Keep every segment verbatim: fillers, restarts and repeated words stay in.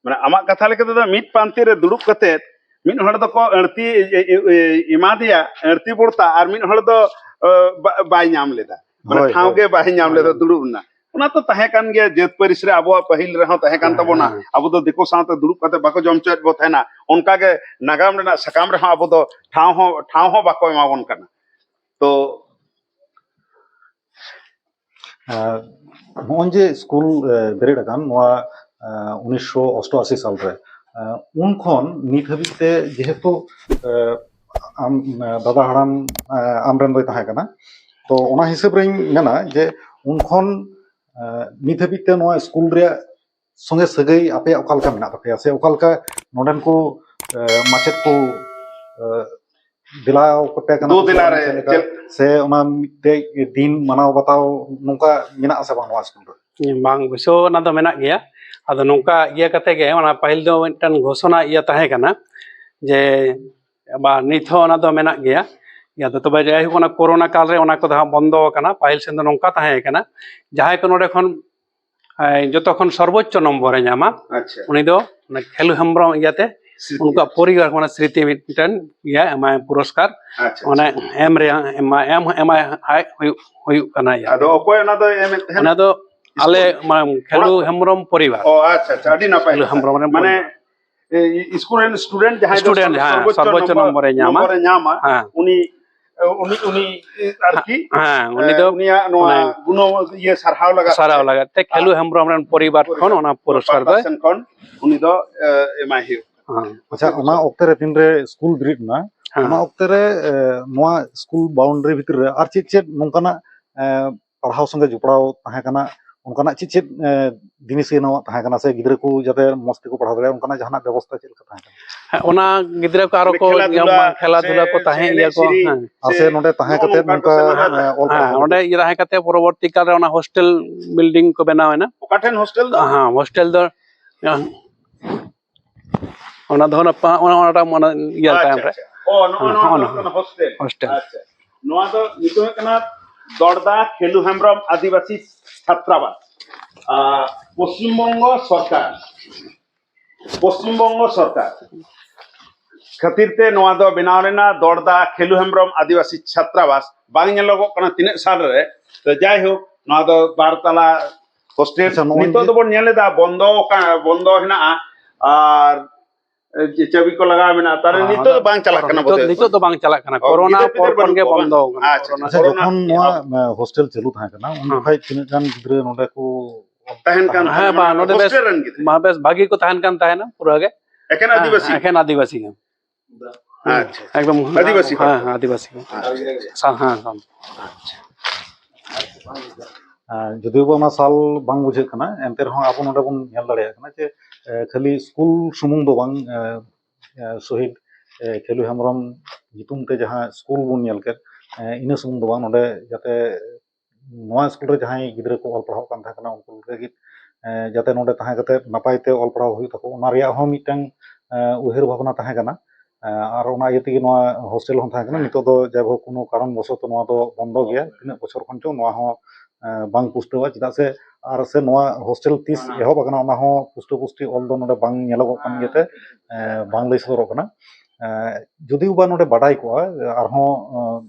ᱢᱟᱱᱮ ᱟᱢᱟᱜ ᱠᱟᱛᱷᱟ ᱞᱮᱠᱟ ᱛᱮᱫᱚ ᱢᱤᱫ ᱯᱟᱱᱛᱮ ᱨᱮ ᱫᱩᱲᱩᱵ ᱠᱟᱛᱮ ᱢᱤᱫ ᱦᱚᱲ ᱫᱚᱠᱚ ᱟᱹᱲᱛᱤ ᱮ-, ᱮ-, ᱮ-, ᱮᱢᱟ ᱫᱮᱭᱟ, ᱟᱹᱲᱛᱤ ᱵᱚᱲᱛᱟ, ᱟᱨ ᱢᱤᱫ ᱦᱚᱲ ᱫᱚ, ᱮ, ᱵᱟ-, ᱵᱟᱭ ᱧᱟᱢ ᱞᱮᱫᱟ, ᱢᱟᱱᱮ ᱦᱳᱭ, ᱴᱷᱟᱶ ᱦᱳᱭ᱾ ᱜᱮ ᱵᱟᱭ ᱧᱟᱢ ᱞᱮᱫᱟ ᱦᱳᱭ᱾ ᱫᱩᱲᱩᱵ ᱨᱮᱱᱟᱜ᱾ ᱚᱱᱟ ᱛᱚ ᱛᱟᱦᱮᱸ ᱠᱟᱱ ᱜᱮᱭᱟ, ᱡᱟᱹᱛ ᱯᱟᱹᱨᱤᱥ ᱨᱮ ᱟᱵᱚᱣᱟᱜ ᱯᱟᱹᱦᱤᱞ ᱨᱮᱦᱚᱸ ᱛᱟᱦᱮᱸ ᱠᱟᱱ ᱦᱮᱸ, ᱛᱟᱵᱚᱱᱟ᱾ ᱦᱮᱸ᱾ ᱟᱵᱚ ᱫᱚ ᱫᱤᱠᱩ ᱥᱟᱶᱛᱮ ᱫᱩᱲᱩᱵ ᱠᱟᱛᱮ ᱵᱟᱠᱚ ᱡᱚᱢ ᱦᱚᱪᱚᱭᱮᱫ ᱵᱚ ᱛᱟᱦᱮᱱᱟ, ᱚᱱᱠᱟ ᱜᱮ ᱱᱟᱜᱟᱢ ᱨᱮᱱᱟᱜ ᱥᱟᱠᱟᱢ ᱨᱮᱦᱚᱸ ᱟᱵᱚ ᱫᱚ ᱴᱷᱟᱶ ᱦᱚᱸ, ᱴᱷᱟᱶ ᱦᱚᱸ ᱵᱟᱠᱚ ᱮᱢᱟ ᱵᱚᱱ ᱠᱟᱱᱟ᱾ ᱛᱚ ᱟᱨ ᱱᱚᱜᱼᱚᱭ ᱡᱮ ᱥᱠᱩᱞ, ᱮ, ᱵᱮᱨᱮᱫ ᱟᱠᱟᱱ ᱱᱚᱣᱟ, ᱮ, ᱩᱱᱤᱥᱥᱚ ᱚᱥᱴᱚᱟᱥᱤ ᱥᱟᱞᱨᱮ, ᱮ, ᱩᱱ ᱠᱷᱚᱱ ᱱᱤᱛ ᱦᱟᱹᱵᱤᱡ ᱛᱮ ᱡᱮᱦᱮᱛᱩ, ᱮ, ᱟᱢ, ᱮ, ᱫᱟᱫᱟ ᱦᱟᱲᱟᱢ, ᱮ, ᱟᱢᱨᱮᱱ ᱫᱚᱭ ᱛᱟᱦᱮᱸ ᱠᱟᱱᱟ, ᱛᱚ ᱚᱱᱟ ᱦᱤᱥᱟᱹᱵ ᱨᱮᱧ ᱢᱮᱱᱟ ᱡᱮ ᱩᱱ ᱠᱷᱚᱱ, ᱮ, ᱱᱤᱛ ᱦᱟᱹᱵᱤᱡ ᱛᱮ ᱱᱚᱣᱟ ᱥᱠᱩᱞ ᱨᱮᱭᱟᱜ ᱥᱚᱸᱜᱮ ᱥᱟᱹᱜᱟᱹᱭ ᱟᱯᱮᱭᱟᱜ ᱚᱠᱟ ᱞᱮᱠᱟ ᱢᱮᱱᱟᱜ ᱛᱟᱯᱮᱭᱟ, ᱥᱮ ᱚᱠᱟ ᱞᱮᱠᱟ ᱱᱚᱰᱮᱱ ᱠᱚ, ᱮ, ᱢᱟᱪᱮᱫ ᱠᱚ, ᱮ, ᱫᱮᱞᱟ ᱠᱚᱯᱮ ᱠᱟᱱᱟ ᱫᱩ ᱠᱚ ᱥᱮ ᱫᱮᱞᱟ ᱵᱟᱝ, ᱨᱮ ᱪᱮᱫ ᱞᱮᱠᱟ? ᱪᱮᱫ? ᱥᱮ ᱚᱱᱟ ᱢᱤᱫᱴᱮᱡ ᱫᱤᱱ ᱢᱟᱱᱟᱣ ᱵᱟᱛᱟᱣ ᱱᱚᱝᱠᱟ ᱢᱮᱱᱟᱜ ᱟᱥᱮ ᱵᱟᱝ ᱱᱚᱣᱟ ᱥᱠᱩᱞ ᱨᱮ? ᱵᱟᱝ, ᱚᱵᱚᱥᱥᱚ ᱚᱱᱟ ᱫᱚ ᱢᱮᱱᱟᱜ ᱜᱮᱭᱟ᱾ ᱟᱫᱚ ᱱᱚᱝᱠᱟ ᱤᱭᱟᱹ ᱠᱟᱛᱮ ᱜᱮ, ᱚᱱᱟ ᱯᱟᱹᱦᱤᱞ ᱫᱚ ᱢᱤᱫᱴᱟᱝ ᱜᱷᱳᱥᱚᱱᱟ ᱤᱭᱟᱹ ᱛᱟᱦᱮᱸ ᱠᱟᱱᱟ ᱡᱮ, ᱵᱟ, ᱱᱤᱛ ᱦᱚᱸ ᱚᱱᱟ ᱫᱚ ᱢᱮᱱᱟᱜ ᱜᱮᱭᱟ᱾ ᱟᱫᱚ ᱛᱚᱵᱮ ᱡᱟᱭᱦᱳᱠ, ᱚᱱᱟ ᱠᱳᱨᱳᱱᱟ ᱠᱟᱞ ᱨᱮ ᱚᱱᱟ ᱠᱚᱫᱚ ᱦᱟᱸᱜ ᱵᱚᱱᱫᱚ ᱟᱠᱟᱱᱟ᱾ ᱯᱟᱹᱦᱤᱞ ᱥᱮᱱ ᱫᱚ ᱱᱚᱝᱠᱟ ᱛᱟᱦᱮᱸ ᱠᱟᱱᱟ, ᱡᱟᱦᱟᱸᱭ ᱠᱚ ᱱᱚᱰᱮ ᱠᱷᱚᱱ, ᱮ, ᱡᱚᱛᱚ ᱠᱷᱚᱱ ᱥᱚᱨᱵᱳᱪᱪᱚ ᱱᱚᱢᱵᱚᱨ ᱮ ᱧᱟᱢᱟ, ᱟᱪᱪᱷᱟ᱾ ᱩᱱᱤ ᱫᱚ ᱚᱱᱟ ᱠᱷᱮᱞᱩ ᱦᱮᱢᱵᱨᱚᱢ ᱤᱭᱟᱹᱛᱮ ᱥᱨᱤᱛᱤ᱾ ᱩᱱᱠᱩᱣᱟᱜ ᱯᱚᱨᱤᱵᱟᱨ ᱠᱷᱚᱱᱟᱜ ᱥᱨᱤᱛᱤ ᱢᱤᱫᱴᱮᱱ ᱤᱭᱟᱹ ᱮᱢᱟᱭ, ᱯᱩᱨᱚᱥᱠᱟᱨ᱾ ᱟᱪᱪᱷᱟ, ᱚᱱᱮ ᱟᱪᱪᱷᱟ᱾ ᱮᱢ ᱨᱮᱭᱟᱜ, ᱮᱢᱟ-, ᱮᱢ, ᱮᱢᱟᱭ ᱦᱩᱭᱩᱜ, ᱦᱩᱭᱩᱜ ᱠᱟᱱᱟ ᱤᱭᱟᱹ᱾ ᱟᱫᱚ ᱚᱠᱚᱭ ᱚᱱᱟ ᱫᱚᱭ ᱮᱢᱮᱫ ᱛᱟᱦᱮᱱᱟ? ᱚᱱᱟ ᱫᱚ ᱟᱞᱮ, ᱥᱠᱩᱞ? ᱢᱟᱱᱮ, ᱠᱷᱮᱞᱩ ᱚᱲᱟᱜ? ᱦᱮᱢᱵᱨᱚᱢ ᱯᱚᱨᱤᱵᱟᱨ᱾ ᱚ, ᱟᱪᱪᱷᱟ, ᱟᱪᱪᱷᱟ, ᱟᱹᱰᱤ ᱱᱟᱯᱟᱭ ᱠᱷᱮᱞᱩ ᱠᱟᱛᱷᱟ᱾ ᱦᱮᱢᱵᱨᱚᱢ ᱢᱟᱱᱮ, ᱯᱚᱨᱤᱵᱟᱨ᱾ ᱮ, ᱥᱠᱩᱞ ᱨᱮᱱ ᱥᱴᱩᱰᱮᱱᱴ ᱡᱟᱦᱟᱸᱭ ᱫᱚ ᱥᱴᱩᱰᱮᱱᱴ, ᱦᱮᱸ, ᱥᱚᱨᱵᱳᱪᱪᱚ ᱥᱚᱨᱵᱳᱪᱪᱚ ᱱᱚᱢᱵᱚᱨ, ᱱᱚᱢᱵᱚᱨᱮ ᱧᱟᱢᱟ᱾ ᱱᱚᱢᱵᱚᱨᱮ ᱧᱟᱢᱟ, ᱦᱮᱸ᱾ ᱩᱱᱤ, ᱩᱱᱤ, ᱩᱱᱤ ᱟᱨᱠᱤ, ᱦᱮᱸ, ᱩᱱᱤ ᱮ, ᱫᱚ ᱩᱱᱤᱭᱟᱜ ᱱᱚᱣᱟ ᱚᱱᱮ ᱜᱩᱱᱚ-, ᱤᱭᱟᱹ ᱥᱟᱨᱦᱟᱣ ᱞᱟᱜᱟᱫ ᱥᱟᱨᱦᱟᱣ ᱛᱮ᱾ ᱞᱟᱜᱟᱫ ᱛᱮ ᱠᱷᱮᱞᱩ ᱦᱮᱢᱵᱨᱚᱢ ᱨᱮᱱ ᱯᱚᱨᱤᱵᱟᱨ ᱯᱚᱨᱤᱵᱟᱨ, ᱠᱷᱚᱱ ᱚᱱᱟ ᱯᱩᱨᱚᱥᱠᱟᱨ ᱯᱟᱦᱴᱟ ᱫᱚᱭ ᱥᱮᱱ ᱠᱷᱚᱱ ᱩᱱᱤ ᱫᱚ, ᱮ, ᱮᱢᱟᱭ ᱦᱩᱭᱩᱜ ᱠᱟᱱᱟ᱾ ᱦᱮᱸ᱾ ᱟᱪᱪᱷᱟ, ᱚᱱᱟ ᱚᱠᱛᱮ ᱨᱮ ᱛᱤᱱᱨᱮ ᱥᱠᱩᱞ ᱵᱮᱨᱮᱫ ᱮᱱᱟ, ᱦᱮᱸ᱾ ᱚᱱᱟ ᱚᱠᱛᱮ ᱨᱮ, ᱮ, ᱱᱚᱣᱟ ᱥᱠᱩᱞ ᱵᱟᱣᱩᱱᱰᱟᱨᱤ ᱵᱷᱤᱛᱤᱨ ᱨᱮ ᱟᱨ ᱪᱮᱫ ᱪᱮᱫ ᱱᱚᱝᱠᱟᱱᱟᱜ, ᱮ, ᱯᱟᱲᱦᱟᱣ ᱥᱚᱸᱜᱮ ᱡᱚᱯᱲᱟᱣ ᱛᱟᱦᱮᱸ ᱠᱟᱱᱟ, ᱚᱱᱠᱟᱱᱟᱜ ᱪᱮᱫ ᱪᱮᱫ, ᱮ, ᱡᱤᱱᱤᱥ ᱜᱮ ᱱᱚᱣᱟ ᱛᱟᱦᱮᱸ ᱠᱟᱱᱟ, ᱥᱮ ᱜᱤᱫᱽᱨᱟᱹ ᱠᱚ ᱡᱟᱛᱮ ᱢᱚᱸᱡᱽ ᱛᱮᱠᱚ ᱯᱟᱲᱦᱟᱣ ᱫᱟᱲᱮᱭᱟᱜᱼᱟ, ᱚᱱᱠᱟᱱᱟᱜ ᱡᱟᱦᱟᱱᱟᱜ ᱵᱮᱵᱚᱥᱛᱷᱟ ᱪᱮᱫ ᱞᱮᱠᱟ ᱛᱟᱦᱮᱸ ᱠᱟᱱᱟ? ᱦᱮᱸ, ᱚᱱᱟ ᱜᱤᱫᱽᱨᱟ ᱠᱚ ᱟᱨᱚ ᱢᱟᱱᱮ ᱠᱚ ᱠᱷᱮᱞᱟ ᱧᱟᱢ ᱫᱷᱩᱞᱟ ᱢᱟ, ᱠᱷᱮᱞᱟ ᱥᱮ ᱫᱷᱩᱞᱟ ᱠᱚ ᱛᱟᱦᱮᱸ ᱮᱱᱮᱡ ᱤᱭᱟᱹ ᱠᱚ, ᱥᱮᱨᱮᱧ ᱦᱮᱸ᱾ ᱟᱨ ᱥᱮ ᱥᱮ ᱱᱚᱰᱮ ᱛᱟᱦᱮᱸ ᱱᱚᱜᱼᱚ ᱠᱟᱛᱮ ᱱᱚᱝᱠᱟ ᱱᱚᱝᱠᱟ, ᱠᱚ ᱥᱮᱱᱚᱜᱼᱟ᱾ ᱦᱮᱸ, ᱚᱸᱰᱮ ᱤᱭᱟᱹ ᱛᱟᱦᱮᱸ ᱠᱟᱛᱮ ᱯᱚᱨᱚᱵᱚᱨᱛᱤ ᱠᱟᱞ ᱨᱮ ᱚᱱᱟ ᱦᱳᱥᱴᱮᱞ ᱵᱤᱞᱰᱤᱝ ᱠᱚ ᱵᱮᱱᱟᱣ ᱮᱱᱟ᱾ ᱚᱠᱟ ᱴᱷᱮᱱ ᱦᱳᱥᱴᱮᱞ ᱫᱚ? ᱦᱮᱸ, ᱦᱳᱥᱴᱮᱞ ᱫᱚ, ᱦᱮᱸ, ᱚᱱᱟ ᱫᱚ ᱚᱱᱟ ᱯᱟ-, ᱚᱱᱟ, ᱚᱱᱟᱴᱟᱜ ᱢᱟᱱᱮ ᱤᱭᱟᱹ ᱟᱪᱪᱷᱟ, ᱛᱟᱭᱚᱢ ᱨᱮ᱾ ᱟᱪᱪᱷᱟ᱾ ᱚ, ᱱᱚᱜᱼᱚ ᱦᱮᱸ, ᱱᱚᱣᱟ ᱦᱚᱸ, ᱫᱚ ᱦᱩᱭᱩᱜ ᱦᱚᱸ᱾ ᱠᱟᱱᱟ ᱦᱳᱥᱴᱮᱞ᱾ ᱦᱳᱥᱴᱮᱞ᱾ ᱟᱪᱪᱷᱟ᱾ ᱱᱚᱣᱟ ᱫᱚ ᱧᱩᱛᱩᱢ ᱦᱩᱭᱩᱜ ᱠᱟᱱᱟ ᱫᱚᱲᱫᱟ ᱠᱷᱮᱞᱩ ᱦᱮᱢᱵᱨᱚᱢ ᱟᱹᱫᱤᱵᱟᱹᱥᱤ ᱪᱷᱟᱛᱨᱟᱵᱟᱥ, ᱟᱨ ᱯᱚᱥᱪᱤᱢ ᱵᱚᱝᱜᱚ ᱥᱚᱨᱠᱟᱨ᱾ ᱯᱚᱥᱪᱤᱢ ᱵᱚᱝᱜᱚ ᱥᱚᱨᱠᱟᱨ ᱠᱷᱟᱹᱛᱤᱨ ᱛᱮ ᱱᱚᱣᱟ ᱫᱚ ᱵᱮᱱᱟᱣ ᱞᱮᱱᱟ, ᱫᱚᱲᱫᱟ ᱠᱷᱮᱞᱩ ᱦᱮᱢᱵᱨᱚᱢ ᱟᱹᱫᱤᱵᱟᱹᱥᱤ ᱪᱷᱟᱛᱨᱟᱵᱟᱥ᱾ ᱵᱟᱝ ᱧᱮᱞᱚᱜᱚᱜ ᱠᱟᱱᱟ ᱛᱤᱱᱟᱹᱜ ᱥᱟᱞ ᱨᱮ, ᱛᱚ ᱡᱟᱭᱦᱳᱠ, ᱱᱚᱣᱟ ᱫᱚ ᱵᱟᱨ ᱛᱟᱞᱟ ᱦᱳᱥᱴᱮᱞ᱾ ᱟᱪᱪᱷᱟ, ᱱᱚᱜᱼᱚᱭ ᱱᱤᱛᱚᱜ ᱡᱮ ᱫᱚᱵᱚᱱ ᱧᱮᱞ ᱮᱫᱟ ᱵᱚᱱᱫᱚ ᱟᱠᱟᱱ, ᱵᱚᱱᱫᱚ ᱦᱮᱱᱟᱜᱼᱟ, ᱟᱨ ᱪᱟᱹᱵᱤ ᱠᱚ ᱞᱟᱜᱟᱣ ᱢᱮᱱᱟᱜᱼᱟ, ᱛᱟᱦᱞᱮ ᱦᱮᱸ, ᱱᱤᱛᱚᱜ ᱚᱱᱟ ᱫᱚ ᱵᱟᱝ ᱪᱟᱞᱟᱜ ᱠᱟᱱᱟ ᱱᱤᱛᱚᱜ, ᱵᱳᱫᱷᱚᱭ᱾ ᱱᱤᱛᱚᱜ ᱫᱚ ᱵᱟᱝ ᱪᱟᱞᱟᱜ ᱠᱟᱱᱟ, ᱚ, ᱠᱳᱨᱳᱱᱟ ᱜᱤᱫᱟᱹᱨ ᱯᱤᱫᱟᱹᱨ ᱯᱚᱨ ᱠᱷᱚᱱ ᱵᱟᱹᱱᱩᱜ ᱜᱮ ᱠᱚᱣᱟ, ᱵᱟᱝ? ᱵᱚᱱᱫᱚ ᱟᱠᱟᱱᱟ, ᱟᱪᱪᱷᱟ, ᱠᱳᱨᱳᱱᱟ ᱟᱪᱪᱷᱟ, ᱯᱚᱨ᱾ ᱡᱚᱠᱷᱚᱱ ᱱᱚᱣᱟ, ᱮ, ᱦᱳᱥᱴᱮᱞ ᱪᱟᱹᱞᱩ ᱛᱟᱦᱮᱸ ᱠᱟᱱᱟ, ᱩᱱ ᱦᱮᱸ᱾ ᱡᱚᱠᱷᱚᱱ ᱛᱤᱱᱟᱹᱜ ᱜᱟᱱ ᱜᱤᱫᱽᱨᱟᱹ ᱱᱚᱰᱮ ᱠᱚ ᱛᱟᱦᱮᱱ ᱠᱟᱱ ᱦᱮᱸ, ᱛᱟᱦᱮᱱᱟ, ᱵᱟᱝ, ᱱᱚᱰᱮ ᱵᱮᱥ, ᱦᱳᱥᱴᱮᱞ ᱨᱮᱱ ᱜᱤᱫᱽᱨᱟᱹ? ᱵᱟᱝ, ᱵᱮᱥ ᱵᱷᱟᱜᱤ ᱠᱚ ᱛᱟᱦᱮᱱ ᱠᱟᱱ ᱛᱟᱦᱮᱱᱟ ᱯᱩᱨᱟᱹ ᱜᱮ᱾ ᱮᱠᱮᱱ ᱦᱮᱸ, ᱟᱹᱫᱤᱵᱟᱹᱥᱤ? ᱮᱠᱮᱱ ᱟᱹᱫᱤᱵᱟᱹᱥᱤ ᱜᱮ᱾ ᱟᱪᱪᱷᱟ᱾ ᱮᱠᱫᱚᱢ᱾ ᱟᱹᱫᱤᱵᱟᱹᱥᱤ ᱦᱚᱲ? ᱦᱮᱸ, ᱦᱮᱸ, ᱟᱹᱫᱤᱵᱟᱹᱥᱤ ᱜᱮ᱾ ᱟᱪᱪᱷᱟ᱾ ᱥᱟ-, ᱦᱮᱸ, ᱦᱮᱸ᱾ ᱟᱨ ᱡᱩᱫᱤ ᱵᱚ ᱚᱱᱟ ᱥᱟᱞ ᱵᱟᱝ ᱵᱩᱡᱷᱟᱹᱜ ᱠᱟᱱᱟ, ᱮᱱᱛᱮ ᱨᱮᱦᱚᱸ ᱟᱵᱚ ᱱᱚᱰᱮ ᱵᱚᱱ ᱧᱮᱞ ᱫᱟᱲᱮᱭᱟᱜ ᱠᱟᱱᱟ ᱡᱮ, ᱮ, ᱠᱷᱟᱹᱞᱤ ᱥᱠᱩᱞ ᱥᱩᱢᱩᱝ ᱫᱚ ᱵᱟᱝ, ᱮ, ᱮ, ᱥᱚᱦᱤᱫ, ᱮ, ᱠᱷᱮᱞᱩ ᱦᱮᱢᱵᱨᱚᱢ ᱧᱩᱛᱩᱢ ᱛᱮ ᱡᱟᱦᱟᱸ ᱥᱠᱩᱞ ᱵᱚᱱ ᱧᱮᱞ ᱠᱮᱫ, ᱮ, ᱤᱱᱟᱹ ᱥᱩᱢᱩᱝ ᱫᱚ ᱵᱟᱝ, ᱱᱚᱰᱮ ᱡᱟᱛᱮ ᱱᱚᱣᱟ ᱥᱠᱩᱞ ᱨᱮ ᱡᱟᱦᱟᱸᱭ ᱜᱤᱫᱽᱨᱟᱹ ᱠᱚ ᱚᱞ ᱯᱟᱲᱦᱟᱣ ᱠᱟᱱ ᱛᱟᱦᱮᱸ ᱠᱟᱱᱟ, ᱩᱱᱠᱩ ᱞᱟᱹᱜᱤᱫ, ᱮ, ᱡᱟᱛᱮ ᱱᱚᱰᱮ ᱛᱟᱦᱮᱸ ᱠᱟᱛᱮ ᱱᱟᱯᱟᱭ ᱛᱮ ᱚᱞ ᱯᱟᱲᱦᱟᱣ ᱦᱩᱭᱩᱜ ᱛᱟᱠᱚ, ᱚᱱᱟ ᱨᱮᱭᱟᱜ ᱦᱚᱸ ᱢᱤᱫᱴᱟᱝ, ᱮ, ᱩᱭᱦᱟᱹᱨ ᱵᱷᱟᱵᱽᱱᱟ ᱛᱟᱦᱮᱸ ᱠᱟᱱᱟ᱾ ᱮ, ᱟᱨ ᱚᱱᱟ ᱤᱭᱟᱹ ᱛᱮᱜᱮ ᱱᱚᱣᱟ ᱦᱳᱥᱴᱮᱞ ᱦᱚᱸ ᱛᱟᱦᱮᱸ ᱠᱟᱱᱟ᱾ ᱱᱤᱛᱚᱜ ᱫᱚ ᱡᱟᱭᱦᱳᱠ ᱠᱳᱱᱳ ᱠᱟᱨᱚᱱ ᱵᱚᱥᱚᱛᱚ ᱱᱚᱣᱟ ᱫᱚ ᱵᱚᱱᱫᱚ ᱜᱮᱭᱟ, ᱛᱤᱱᱟᱹᱜ ᱵᱚᱪᱷᱚᱨ ᱠᱷᱚᱱ ᱪᱚ ᱱᱚᱣᱟ ᱦᱚᱸ, ᱮ, ᱵᱟᱝ ᱯᱩᱥᱴᱟᱹᱣᱟ, ᱪᱮᱫᱟᱜ ᱥᱮ ᱟᱨ ᱥᱮ ᱱᱚᱣᱟ ᱦᱳᱥᱴᱮᱞ ᱛᱤᱥ ᱮᱦᱚᱵ ᱟᱠᱟᱱᱟ, ᱚᱱᱟ ᱦᱚᱸ ᱯᱩᱥᱴᱟᱹ ᱯᱩᱥᱴᱤ ᱚᱞ ᱫᱚ ᱱᱚᱰᱮ ᱵᱟᱝ ᱧᱮᱞᱚᱜᱚᱜ ᱠᱟᱱ ᱤᱭᱟᱹᱛᱮ, ᱮ, ᱵᱟᱝ ᱞᱟᱹᱭ ᱥᱚᱫᱚᱨᱚᱜ ᱠᱟᱱᱟ᱾ ᱮ, ᱡᱩᱫᱤ ᱵᱟ ᱱᱚᱰᱮ ᱵᱟᱰᱟᱭ ᱠᱚᱜᱼᱟ, ᱟᱨᱦᱚᱸ,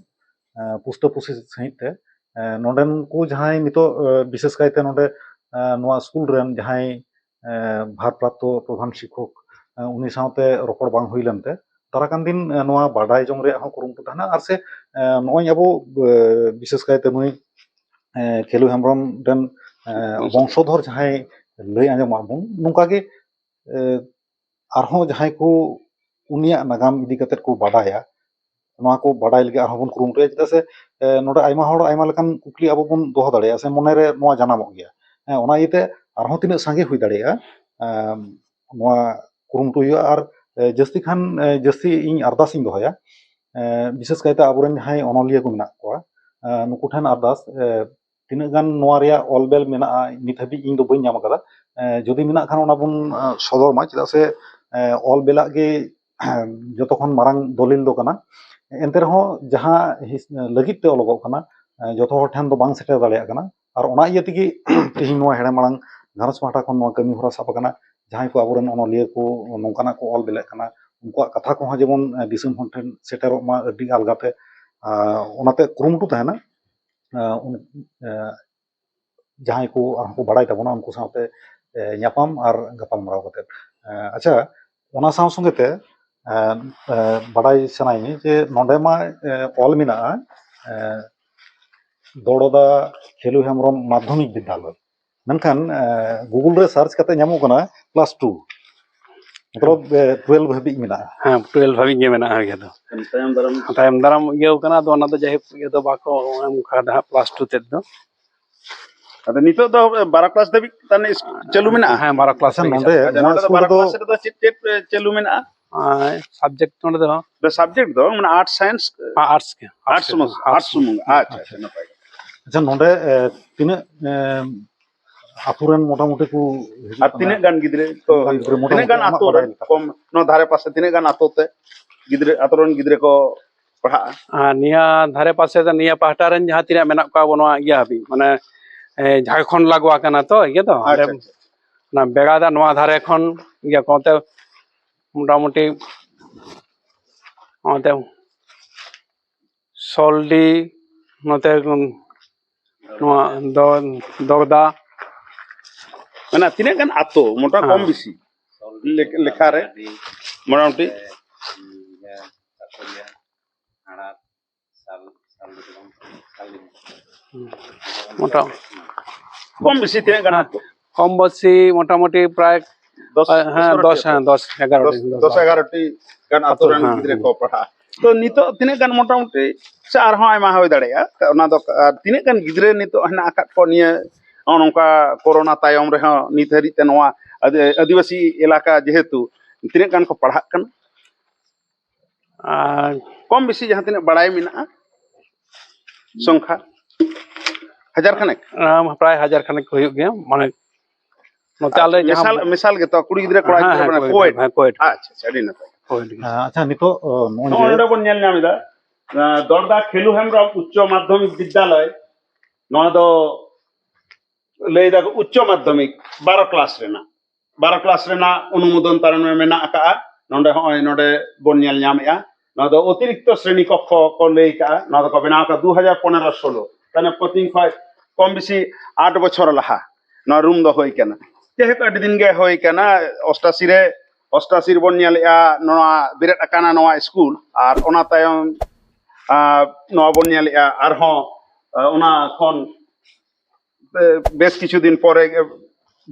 ᱮ, ᱮ, ᱯᱩᱥᱴᱟᱹ ᱯᱩᱥᱴᱤ ᱥᱟᱺᱦᱤᱡ ᱛᱮ, ᱮ, ᱱᱚᱰᱮᱱ ᱠᱚ ᱡᱟᱦᱟᱸᱭ ᱱᱤᱛᱚᱜ, ᱮ, ᱵᱤᱥᱮᱥ ᱠᱟᱭᱛᱮ ᱱᱚᱰᱮ, ᱮ, ᱱᱚᱣᱟ ᱥᱠᱩᱞ ᱨᱮᱱ ᱡᱟᱦᱟᱸᱭ, ᱮ, ᱵᱷᱟᱨᱯᱨᱟᱯᱛᱚ ᱯᱨᱚᱫᱷᱟᱱ ᱥᱤᱠᱠᱷᱚᱠ, ᱮ, ᱩᱱᱤ ᱥᱟᱶᱛᱮ ᱨᱚᱯᱚᱲ ᱵᱟᱝ ᱦᱩᱭ ᱞᱮᱱᱛᱮ, ᱫᱟᱨᱟᱭ ᱠᱟᱱ ᱫᱤᱱ, ᱮ, ᱱᱚᱣᱟ ᱵᱟᱰᱟᱭ ᱡᱚᱝ ᱨᱮᱭᱟᱜ ᱦᱚᱸ ᱠᱩᱨᱩᱢᱩᱴᱩ ᱛᱟᱦᱮᱱᱟ᱾ ᱟᱨ ᱥᱮ, ᱮ, ᱱᱚᱜᱼᱚᱭ ᱟᱵᱚ, ᱮ, ᱵᱤᱥᱮᱥ ᱠᱟᱭᱛᱮ ᱱᱩᱭ, ᱮ, ᱠᱷᱮᱞᱩ ᱦᱮᱢᱵᱨᱚᱢ ᱨᱮᱱ, ᱮ, ᱵᱚᱝᱥᱚᱫᱷᱚᱨ ᱡᱟᱦᱟᱸᱭ ᱞᱟᱹᱭ ᱟᱸᱡᱚᱢᱟᱜ ᱵᱚᱱ, ᱱᱚᱝᱠᱟ ᱜᱮ, ᱮ, ᱟᱨᱦᱚᱸ ᱡᱟᱦᱟᱸᱭ ᱠᱚ ᱩᱱᱤᱭᱟᱜ ᱱᱟᱜᱟᱢ ᱤᱫᱤ ᱠᱟᱛᱮᱫ ᱠᱚ ᱵᱟᱰᱟᱭᱟ, ᱱᱚᱣᱟ ᱠᱚ ᱵᱟᱰᱟᱭ ᱞᱟᱹᱜᱤᱫ ᱟᱨᱦᱚᱸ ᱵᱚᱱ ᱠᱩᱨᱩᱢᱩᱴᱩᱭᱟ, ᱪᱮᱫᱟᱜ ᱥᱮ, ᱮ, ᱱᱚᱰᱮ ᱟᱭᱢᱟ ᱦᱚᱲ ᱟᱭᱢᱟ ᱞᱮᱠᱟᱱ ᱠᱩᱠᱞᱤ ᱟᱵᱚ ᱵᱚᱱ ᱫᱚᱦᱚ ᱫᱟᱲᱮᱭᱟᱜᱼᱟ, ᱥᱮ ᱢᱚᱱᱮᱨᱮ ᱱᱚᱣᱟ ᱡᱟᱱᱟᱢᱚᱜ ᱜᱮᱭᱟ᱾ ᱦᱮᱸ, ᱚᱱᱟ ᱤᱭᱟᱹᱛᱮ ᱟᱨᱦᱚᱸ ᱛᱤᱱᱟᱹᱜ ᱥᱟᱸᱜᱮ ᱦᱩᱭ ᱫᱟᱲᱮᱭᱟᱜᱼᱟ, ᱮᱢ, ᱱᱚᱣᱟ ᱠᱩᱨᱩᱢᱩᱴᱩ ᱦᱩᱭᱩᱜᱼᱟ᱾ ᱟᱨ, ᱮ, ᱡᱟᱹᱥᱛᱤ ᱠᱷᱟᱱ, ᱮ, ᱡᱟᱹᱥᱛᱤ ᱤᱧ ᱟᱨᱫᱟᱥ ᱤᱧ ᱫᱚᱦᱚᱭᱟ, ᱮ, ᱵᱤᱥᱮᱥ ᱠᱟᱭᱛᱮ ᱟᱵᱚᱨᱮᱱ ᱡᱟᱦᱟᱸᱭ ᱚᱱᱚᱞᱤᱭᱟᱹ ᱠᱚ ᱢᱮᱱᱟᱜ ᱠᱚᱣᱟ, ᱮ, ᱱᱩᱠᱩ ᱴᱷᱮᱱ ᱟᱨᱫᱟᱥ, ᱮ, ᱛᱤᱱᱟᱹᱜ ᱜᱟᱱ ᱱᱚᱣᱟ ᱨᱮᱭᱟᱜ ᱚᱞ ᱵᱮᱞ ᱢᱮᱱᱟᱜᱼᱟ, ᱱᱤᱛ ᱦᱟᱹᱵᱤᱡ ᱤᱧ ᱫᱚ ᱵᱟᱹᱧ ᱧᱟᱢ ᱟᱠᱟᱫᱟ᱾ ᱮ, ᱡᱩᱫᱤ ᱢᱮᱱᱟᱜ ᱠᱷᱟᱱ ᱚᱱᱟ ᱵᱚᱱ, ᱮ, ᱥᱚᱫᱚᱨ ᱢᱟ, ᱪᱮᱫᱟᱜ ᱥᱮ, ᱮ, ᱚᱞ ᱵᱮᱞᱟᱜ ᱜᱮ ᱡᱚᱛᱚ ᱠᱷᱚᱱ ᱢᱟᱨᱟᱝ ᱫᱚᱞᱤᱞ ᱫᱚ ᱠᱟᱱᱟ᱾ ᱮᱱᱛᱮ ᱨᱮᱦᱚᱸ ᱡᱟᱦᱟᱸ ᱦᱤᱥ-, ᱞᱟᱹᱜᱤᱫ ᱛᱮ ᱚᱞᱚᱜᱚᱜ ᱠᱟᱱᱟ, ᱮ, ᱡᱚᱛᱚ ᱦᱚᱲ ᱴᱷᱮᱱ ᱫᱚ ᱵᱟᱝ ᱥᱮᱴᱮᱨ ᱫᱟᱲᱮᱭᱟᱜ ᱠᱟᱱᱟ᱾ ᱟᱨ ᱚᱱᱟ ᱤᱭᱟᱹ ᱛᱮᱜᱮ ᱛᱮᱦᱮᱧ ᱱᱚᱣᱟ ᱦᱮᱲᱮᱢ ᱟᱲᱟᱝ ᱜᱷᱟᱨᱚᱸᱡᱽ ᱯᱟᱦᱴᱟ ᱠᱷᱚᱱ ᱱᱚᱣᱟ ᱠᱟᱹᱢᱤ ᱦᱚᱨᱟ ᱥᱟᱵ ᱟᱠᱟᱱᱟ᱾ ᱡᱟᱦᱟᱸᱭ ᱠᱚ ᱟᱵᱚᱨᱮᱱ ᱚᱱᱚᱞᱤᱭᱟᱹ ᱠᱚ ᱱᱚᱝᱠᱟᱱᱟᱜ ᱠᱚ ᱚᱞ ᱵᱮᱞᱮᱫ ᱠᱟᱱᱟ, ᱩᱱᱠᱩᱣᱟᱜ ᱠᱟᱛᱷᱟ ᱠᱚᱦᱚᱸ ᱡᱮᱢᱚᱱ ᱫᱤᱥᱚᱢ ᱦᱚᱲ ᱴᱷᱮᱱ ᱥᱮᱴᱮᱨᱚᱜ ᱢᱟ ᱟᱹᱰᱤ ᱟᱞᱜᱟᱛᱮ᱾ ᱟᱨ ᱚᱱᱟᱛᱮ ᱠᱩᱨᱩᱢᱩᱴᱩ ᱛᱟᱦᱮᱱᱟ᱾ ᱟᱨ ᱩᱱ- ᱟᱨ ᱡᱟᱦᱟᱸᱭ ᱠᱚ ᱟᱨᱦᱚᱸ ᱠᱚ ᱵᱟᱲᱟᱭ ᱛᱟᱵᱚᱱᱟ, ᱩᱱᱠᱩ ᱥᱟᱶᱛᱮ ᱧᱟᱯᱟᱢ ᱟᱨ ᱜᱟᱯᱟᱞᱢᱟᱨᱟᱣ ᱠᱟᱛᱮ᱾ ᱟᱪᱪᱷᱟ, ᱚᱱᱟ ᱥᱟᱶ ᱥᱚᱸᱜᱮ ᱛᱮ ᱵᱟᱰᱟᱭ ᱥᱟᱱᱟᱭᱤᱧ ᱡᱮ ᱱᱚᱰᱮ ᱢᱟ ᱚᱞ ᱢᱮᱱᱟᱜᱼᱟ ᱫᱚᱲᱚᱫᱟ ᱠᱷᱮᱞᱩ ᱦᱮᱢᱵᱨᱚᱢ ᱢᱟᱫᱽᱫᱷᱚᱢᱤᱠ ᱵᱤᱫᱽᱫᱟᱞᱚᱭ, ᱢᱮᱱᱠᱷᱟᱱ ᱜᱩᱜᱩᱞ ᱨᱮ ᱥᱟᱨᱪ ᱠᱟᱛᱮ ᱧᱟᱢᱚᱜ ᱠᱟᱱᱟ ᱠᱞᱟᱥ ᱴᱩ, ᱢᱚᱛᱞᱚᱵ ᱴᱩᱭᱮᱞᱵᱷ ᱦᱟᱹᱵᱤᱡ ᱢᱮᱱᱟᱜᱼᱟ᱾ ᱦᱮᱸ, ᱴᱩᱭᱮᱞᱵᱷ ᱦᱟᱹᱵᱤᱡ ᱜᱮ ᱢᱮᱱᱟᱜᱼᱟ᱾ ᱤᱭᱟᱹ ᱫᱚ ᱛᱟᱭᱚᱢ ᱫᱟᱨᱟᱢ ᱛᱟᱭᱚᱢ ᱫᱟᱨᱟᱢ ᱤᱭᱟᱹ ᱠᱟᱱᱟ, ᱟᱫᱚ ᱚᱱᱟ ᱫᱚ ᱡᱟᱭᱦᱳᱠ ᱤᱭᱟᱹ ᱫᱚ ᱵᱟᱠᱚ ᱮᱢ ᱠᱟᱫᱟ ᱦᱟᱸᱜ ᱠᱞᱟᱥ ᱴᱩ ᱛᱮᱫ ᱫᱚ᱾ ᱟᱫᱚ ᱱᱤᱛᱚᱜ ᱫᱚ ᱵᱟᱨᱚ ᱠᱞᱟᱥ ᱫᱷᱟᱹᱵᱤᱡ ᱛᱟᱦᱞᱮ ᱪᱟᱹᱞᱩ ᱢᱮᱱᱟᱜᱼᱟ? ᱦᱮᱸ, ᱵᱟᱨᱚ ᱠᱞᱟᱥ ᱟᱪᱪᱷᱟ, ᱫᱷᱟᱹᱵᱤᱡ ᱱᱚᱰᱮ ᱪᱟᱹᱞᱩ ᱢᱮᱱᱟᱜᱼᱟ᱾ ᱱᱚᱣᱟ ᱟᱫᱚ ᱥᱠᱩᱞ ᱵᱟᱨᱚ ᱨᱮᱫᱚ ᱠᱞᱟᱥ ᱨᱮᱫᱚ ᱪᱮᱫ ᱪᱮᱫ ᱪᱟᱹᱞᱩ ᱢᱮᱱᱟᱜᱼᱟ? ᱥᱟᱵᱡᱮᱠᱴ ᱱᱚᱰᱮ ᱫᱚ ᱥᱟᱵᱡᱮᱠᱴ ᱫᱚ ᱢᱟᱱᱮ ᱟᱨᱴᱥ ᱥᱟᱭᱮᱱᱥ? ᱟᱨᱴᱥ ᱜᱮ, ᱟᱨᱴᱥ ᱥᱩᱢᱩᱝ, ᱟᱨᱴᱥ ᱥᱩᱢᱩᱝ᱾ ᱟᱪᱪᱷᱟ, ᱟᱪᱪᱷᱟ, ᱱᱟᱯᱟᱭ᱾ ᱟᱪᱪᱷᱟ, ᱱᱚᱰᱮ ᱛᱤᱱᱟᱹᱜ ᱟᱹᱛᱩ ᱨᱮᱱ ᱢᱚᱴᱟᱢᱩᱴᱤ ᱠᱚ ᱦᱤᱡᱩᱜ ᱟᱨ ᱠᱟᱱᱟ? ᱛᱤᱱᱟᱹᱜ ᱜᱟᱱ ᱜᱤᱫᱽᱨᱟᱹ ᱠᱚ ᱛᱤᱱᱟᱹᱜ ᱜᱟᱱ ᱜᱤᱫᱽᱨᱟᱹ ᱦᱩᱭᱩᱜᱼᱟ? ᱛᱤᱱᱟᱹᱜ ᱜᱟᱱ ᱢᱚᱴᱟᱢᱩᱴᱤ ᱟᱢᱟᱜ ᱟᱹᱛᱩ ᱵᱟᱰᱟᱭ ᱨᱮ ᱞᱮᱠᱟᱛᱮ? ᱠᱚᱢ ᱱᱚᱣᱟ ᱫᱷᱟᱨᱮ ᱯᱟᱥᱮ ᱛᱤᱱᱟᱹᱜ ᱜᱟᱱ ᱟᱹᱛᱩ ᱛᱮ ᱜᱤᱫᱽᱨᱟᱹ, ᱟᱹᱛᱩ ᱨᱮᱱ ᱜᱤᱫᱽᱨᱟᱹ ᱠᱚ ᱯᱟᱲᱦᱟᱜᱼᱟ? ᱟᱨ ᱱᱤᱭᱟᱹ ᱫᱷᱟᱨᱮ ᱯᱟᱥᱮ ᱫᱚ, ᱱᱤᱭᱟᱹ ᱯᱟᱦᱴᱟ ᱨᱮᱱ ᱡᱟᱦᱟᱸ ᱛᱤᱱᱟᱹᱜ ᱢᱮᱱᱟᱜ ᱠᱚᱣᱟ ᱟᱵᱚ ᱱᱚᱣᱟ ᱤᱭᱟᱹ ᱦᱟᱹᱵᱤᱡ, ᱢᱟᱱᱮ ᱡᱷᱟᱲᱠᱷᱚᱸᱰ ᱞᱟᱜᱚ ᱟᱠᱟᱱᱟ ᱛᱚ ᱤᱭᱟᱹ ᱫᱚ, ᱟᱪᱪᱷᱟ, ᱟᱪᱪᱷᱟ᱾ ᱚᱱᱟ ᱵᱮᱲᱟ ᱫᱟᱜ ᱱᱚᱣᱟ ᱫᱷᱟᱨᱮ ᱠᱷᱚᱱ ᱤᱭᱟᱹ ᱠᱚ ᱚᱱᱛᱮ ᱢᱚᱴᱟᱢᱩᱴᱤ ᱚᱱᱛᱮ ᱥᱚᱞᱰᱤ, ᱱᱚᱛᱮ ᱱᱚᱣᱟ ᱫᱚ ᱫᱚᱜᱽᱫᱟ᱾ ᱢᱟᱱᱮ ᱛᱤᱱᱟᱹᱜ ᱜᱟᱱ ᱟᱛᱳ ᱢᱚᱴᱟ ᱠᱚᱢ ᱵᱮᱥᱤ ᱞᱮᱠ-, ᱞᱮᱠᱷᱟ ᱨᱮ ᱢᱚᱴᱟᱢᱩᱴᱤ ᱢᱚᱴᱟ ᱠᱚᱢ ᱵᱮᱥᱤ ᱛᱤᱱᱟᱹᱜ ᱜᱟᱱ ᱟᱛᱳ? ᱠᱚᱢ ᱵᱮᱥᱤ ᱢᱚᱴᱟᱢᱩᱴᱤ ᱯᱨᱟᱭ ᱫᱚᱥ, ᱦᱮᱸ, ᱫᱚᱥ ᱫᱚᱥ, ᱦᱮᱸ, ᱫᱚᱥ, ᱮᱜᱟᱨᱚ ᱫᱚᱥ, ᱴᱤ, ᱫᱚᱥ, ᱫᱚᱥ ᱮᱜᱟᱨᱚ ᱴᱤ ᱜᱟᱱ ᱟᱛᱳ ᱟᱛᱳ, ᱨᱮᱱ ᱦᱮᱸ, ᱜᱤᱫᱽᱨᱟᱹ ᱦᱮᱸ᱾ ᱠᱚ ᱯᱟᱲᱦᱟᱜᱼᱟ᱾ ᱛᱚ, ᱱᱤᱛᱚᱜ ᱛᱤᱱᱟᱹᱜ ᱜᱟᱱ ᱢᱚᱴᱟᱢᱩᱴᱤ ᱥᱮ ᱟᱨᱦᱚᱸ ᱟᱭᱢᱟ ᱦᱩᱭ ᱫᱟᱲᱮᱭᱟᱜᱼᱟ, ᱚᱱᱟ ᱫᱚ, ᱟᱨ ᱛᱤᱱᱟᱹᱜ ᱜᱟᱱ ᱜᱤᱫᱽᱨᱟᱹ ᱱᱤᱛᱚᱜ ᱦᱮᱱᱟᱜ ᱟᱠᱟᱫ ᱠᱚ ᱱᱤᱭᱟᱹ ᱱᱚᱜᱼᱚ ᱱᱚᱝᱠᱟ ᱠᱳᱨᱳᱱᱟ ᱛᱟᱭᱚᱢ ᱨᱮᱦᱚᱸ ᱱᱤᱛ ᱦᱟᱹᱨᱤᱡ ᱛᱮ ᱱᱚᱣᱟ ᱟᱹᱫᱤ-, ᱟᱹᱫᱤᱵᱟᱹᱥᱤ ᱮᱞᱟᱠᱟ ᱡᱮᱦᱮᱛᱩ ᱛᱤᱱᱟᱹᱜ ᱜᱟᱱ ᱠᱚ ᱯᱟᱲᱦᱟᱜ ᱠᱟᱱᱟ? ᱟᱨ ᱠᱚᱢ ᱵᱮᱥᱤ ᱡᱟᱦᱟᱸ ᱛᱤᱱᱟᱹᱜ ᱵᱟᱲᱟᱭ ᱢᱮᱱᱟᱜᱼᱟ, ᱥᱚᱝᱠᱷᱟ ᱦᱟᱡᱟᱨ ᱠᱷᱟᱱᱮᱠ? ᱟᱢ, ᱯᱨᱟᱭ ᱦᱟᱡᱟᱨ ᱠᱷᱟᱱᱮᱠ ᱠᱚ ᱦᱩᱭᱩᱜ ᱜᱮᱭᱟ, ᱢᱟᱱᱮ ᱱᱚᱛᱮ ᱟᱞᱮ ᱟᱪᱪᱷᱟ, ᱡᱟᱦᱟᱸ ᱢᱮᱥᱟᱞ, ᱢᱮᱥᱟᱞ ᱜᱮᱛᱚ, ᱠᱩᱲᱤ ᱜᱤᱫᱽᱨᱟᱹ, ᱠᱚᱲᱟ ᱦᱮᱸ, ᱜᱤᱫᱽᱨᱟᱹ, ᱦᱮᱸ, ᱢᱟᱱᱮ ᱠᱚᱭᱮᱰ, ᱠᱚᱭᱮᱰ᱾ ᱦᱮᱸ, ᱠᱚᱭᱮᱰ᱾ ᱟᱪᱪᱷᱟ, ᱟᱪᱪᱷᱟ, ᱟᱹᱰᱤ ᱱᱟᱯᱟᱭ᱾ ᱠᱚᱭᱮᱰ ᱜᱮ᱾ ᱟᱪᱪᱷᱟ, ᱱᱤᱛᱚᱜ, ᱚ, ᱱᱚᱜᱼᱚᱭ ᱱᱚᱜᱼᱚᱭ ᱡᱮ ᱱᱚᱰᱮ ᱵᱚᱱ ᱧᱮᱞ ᱧᱟᱢ ᱮᱫᱟ, ᱟᱸ, ᱫᱚᱲᱫᱟ ᱠᱷᱮᱞᱩ ᱦᱮᱢᱵᱨᱚᱢ ᱩᱪᱪᱚ ᱢᱟᱫᱽᱫᱷᱚᱢᱤᱠ ᱵᱤᱫᱽᱫᱟᱞᱚᱭ, ᱱᱚᱣᱟ ᱫᱚ ᱞᱟᱹᱭ ᱫᱟᱠᱚ ᱩᱪᱪᱚ ᱢᱟᱫᱽᱫᱷᱚᱢᱤᱠ ᱵᱟᱨᱚ ᱠᱞᱟᱥ ᱨᱮᱱᱟᱜ᱾ ᱵᱟᱨᱚ ᱠᱞᱟᱥ ᱨᱮᱱᱟᱜ ᱚᱱᱩᱢᱳᱫᱚᱱ ᱛᱟᱨ ᱢᱟᱱᱮ ᱢᱮᱱᱟᱜ ᱟᱠᱟᱫᱼᱟ᱾ ᱱᱚᱰᱮ ᱦᱚᱸᱜᱼᱚᱭ ᱱᱚᱰᱮ ᱵᱚᱱ ᱧᱮᱞ ᱧᱟᱢᱮᱫᱼᱟ, ᱱᱚᱣᱟ ᱫᱚ ᱚᱛᱤᱨᱤᱠᱛᱚ ᱥᱨᱮᱱᱤ ᱠᱚᱠᱠᱷᱚ ᱠᱚ ᱞᱟᱹᱭ ᱠᱟᱜᱼᱟ᱾ ᱱᱚᱣᱟ ᱫᱚᱠᱚ ᱵᱮᱱᱟᱣ ᱟᱠᱟᱫ ᱫᱩ ᱦᱟᱡᱟᱨ ᱯᱚᱱᱮᱨᱚ ᱥᱳᱞᱳ, ᱛᱟᱦᱞᱮ ᱯᱨᱚᱛᱤ ᱠᱷᱚᱡ ᱠᱚᱢ ᱵᱮᱥᱤ ᱟᱴ ᱵᱚᱪᱷᱚᱨ ᱞᱟᱦᱟ ᱱᱚᱣᱟ ᱨᱩᱢ ᱫᱚ ᱦᱩᱭ ᱠᱟᱱᱟ᱾ ᱡᱟᱭᱦᱳᱠ, ᱟᱹᱰᱤ ᱫᱤᱱ ᱜᱮ ᱦᱩᱭ ᱠᱟᱱᱟ᱾ ᱚᱥᱴᱟᱥᱤ ᱨᱮ, ᱚᱥᱴᱟᱥᱤ ᱨᱮᱵᱚᱱ ᱧᱮᱞᱮᱜᱼᱟ ᱱᱚᱣᱟ ᱵᱮᱨᱮᱫ ᱟᱠᱟᱱᱟ ᱱᱚᱣᱟ ᱥᱠᱩᱞ, ᱟᱨ ᱚᱱᱟ ᱛᱟᱭᱚᱢ, ᱟᱨ ᱱᱚᱣᱟ ᱵᱚᱱ ᱧᱮᱞᱮᱜᱼᱟ ᱟᱨᱦᱚᱸ, ᱟᱨ ᱚᱱᱟ ᱠᱷᱚᱱ ᱵᱮᱥ ᱠᱤᱪᱷᱩ ᱫᱤᱱ ᱯᱚᱨᱮ ᱜᱮ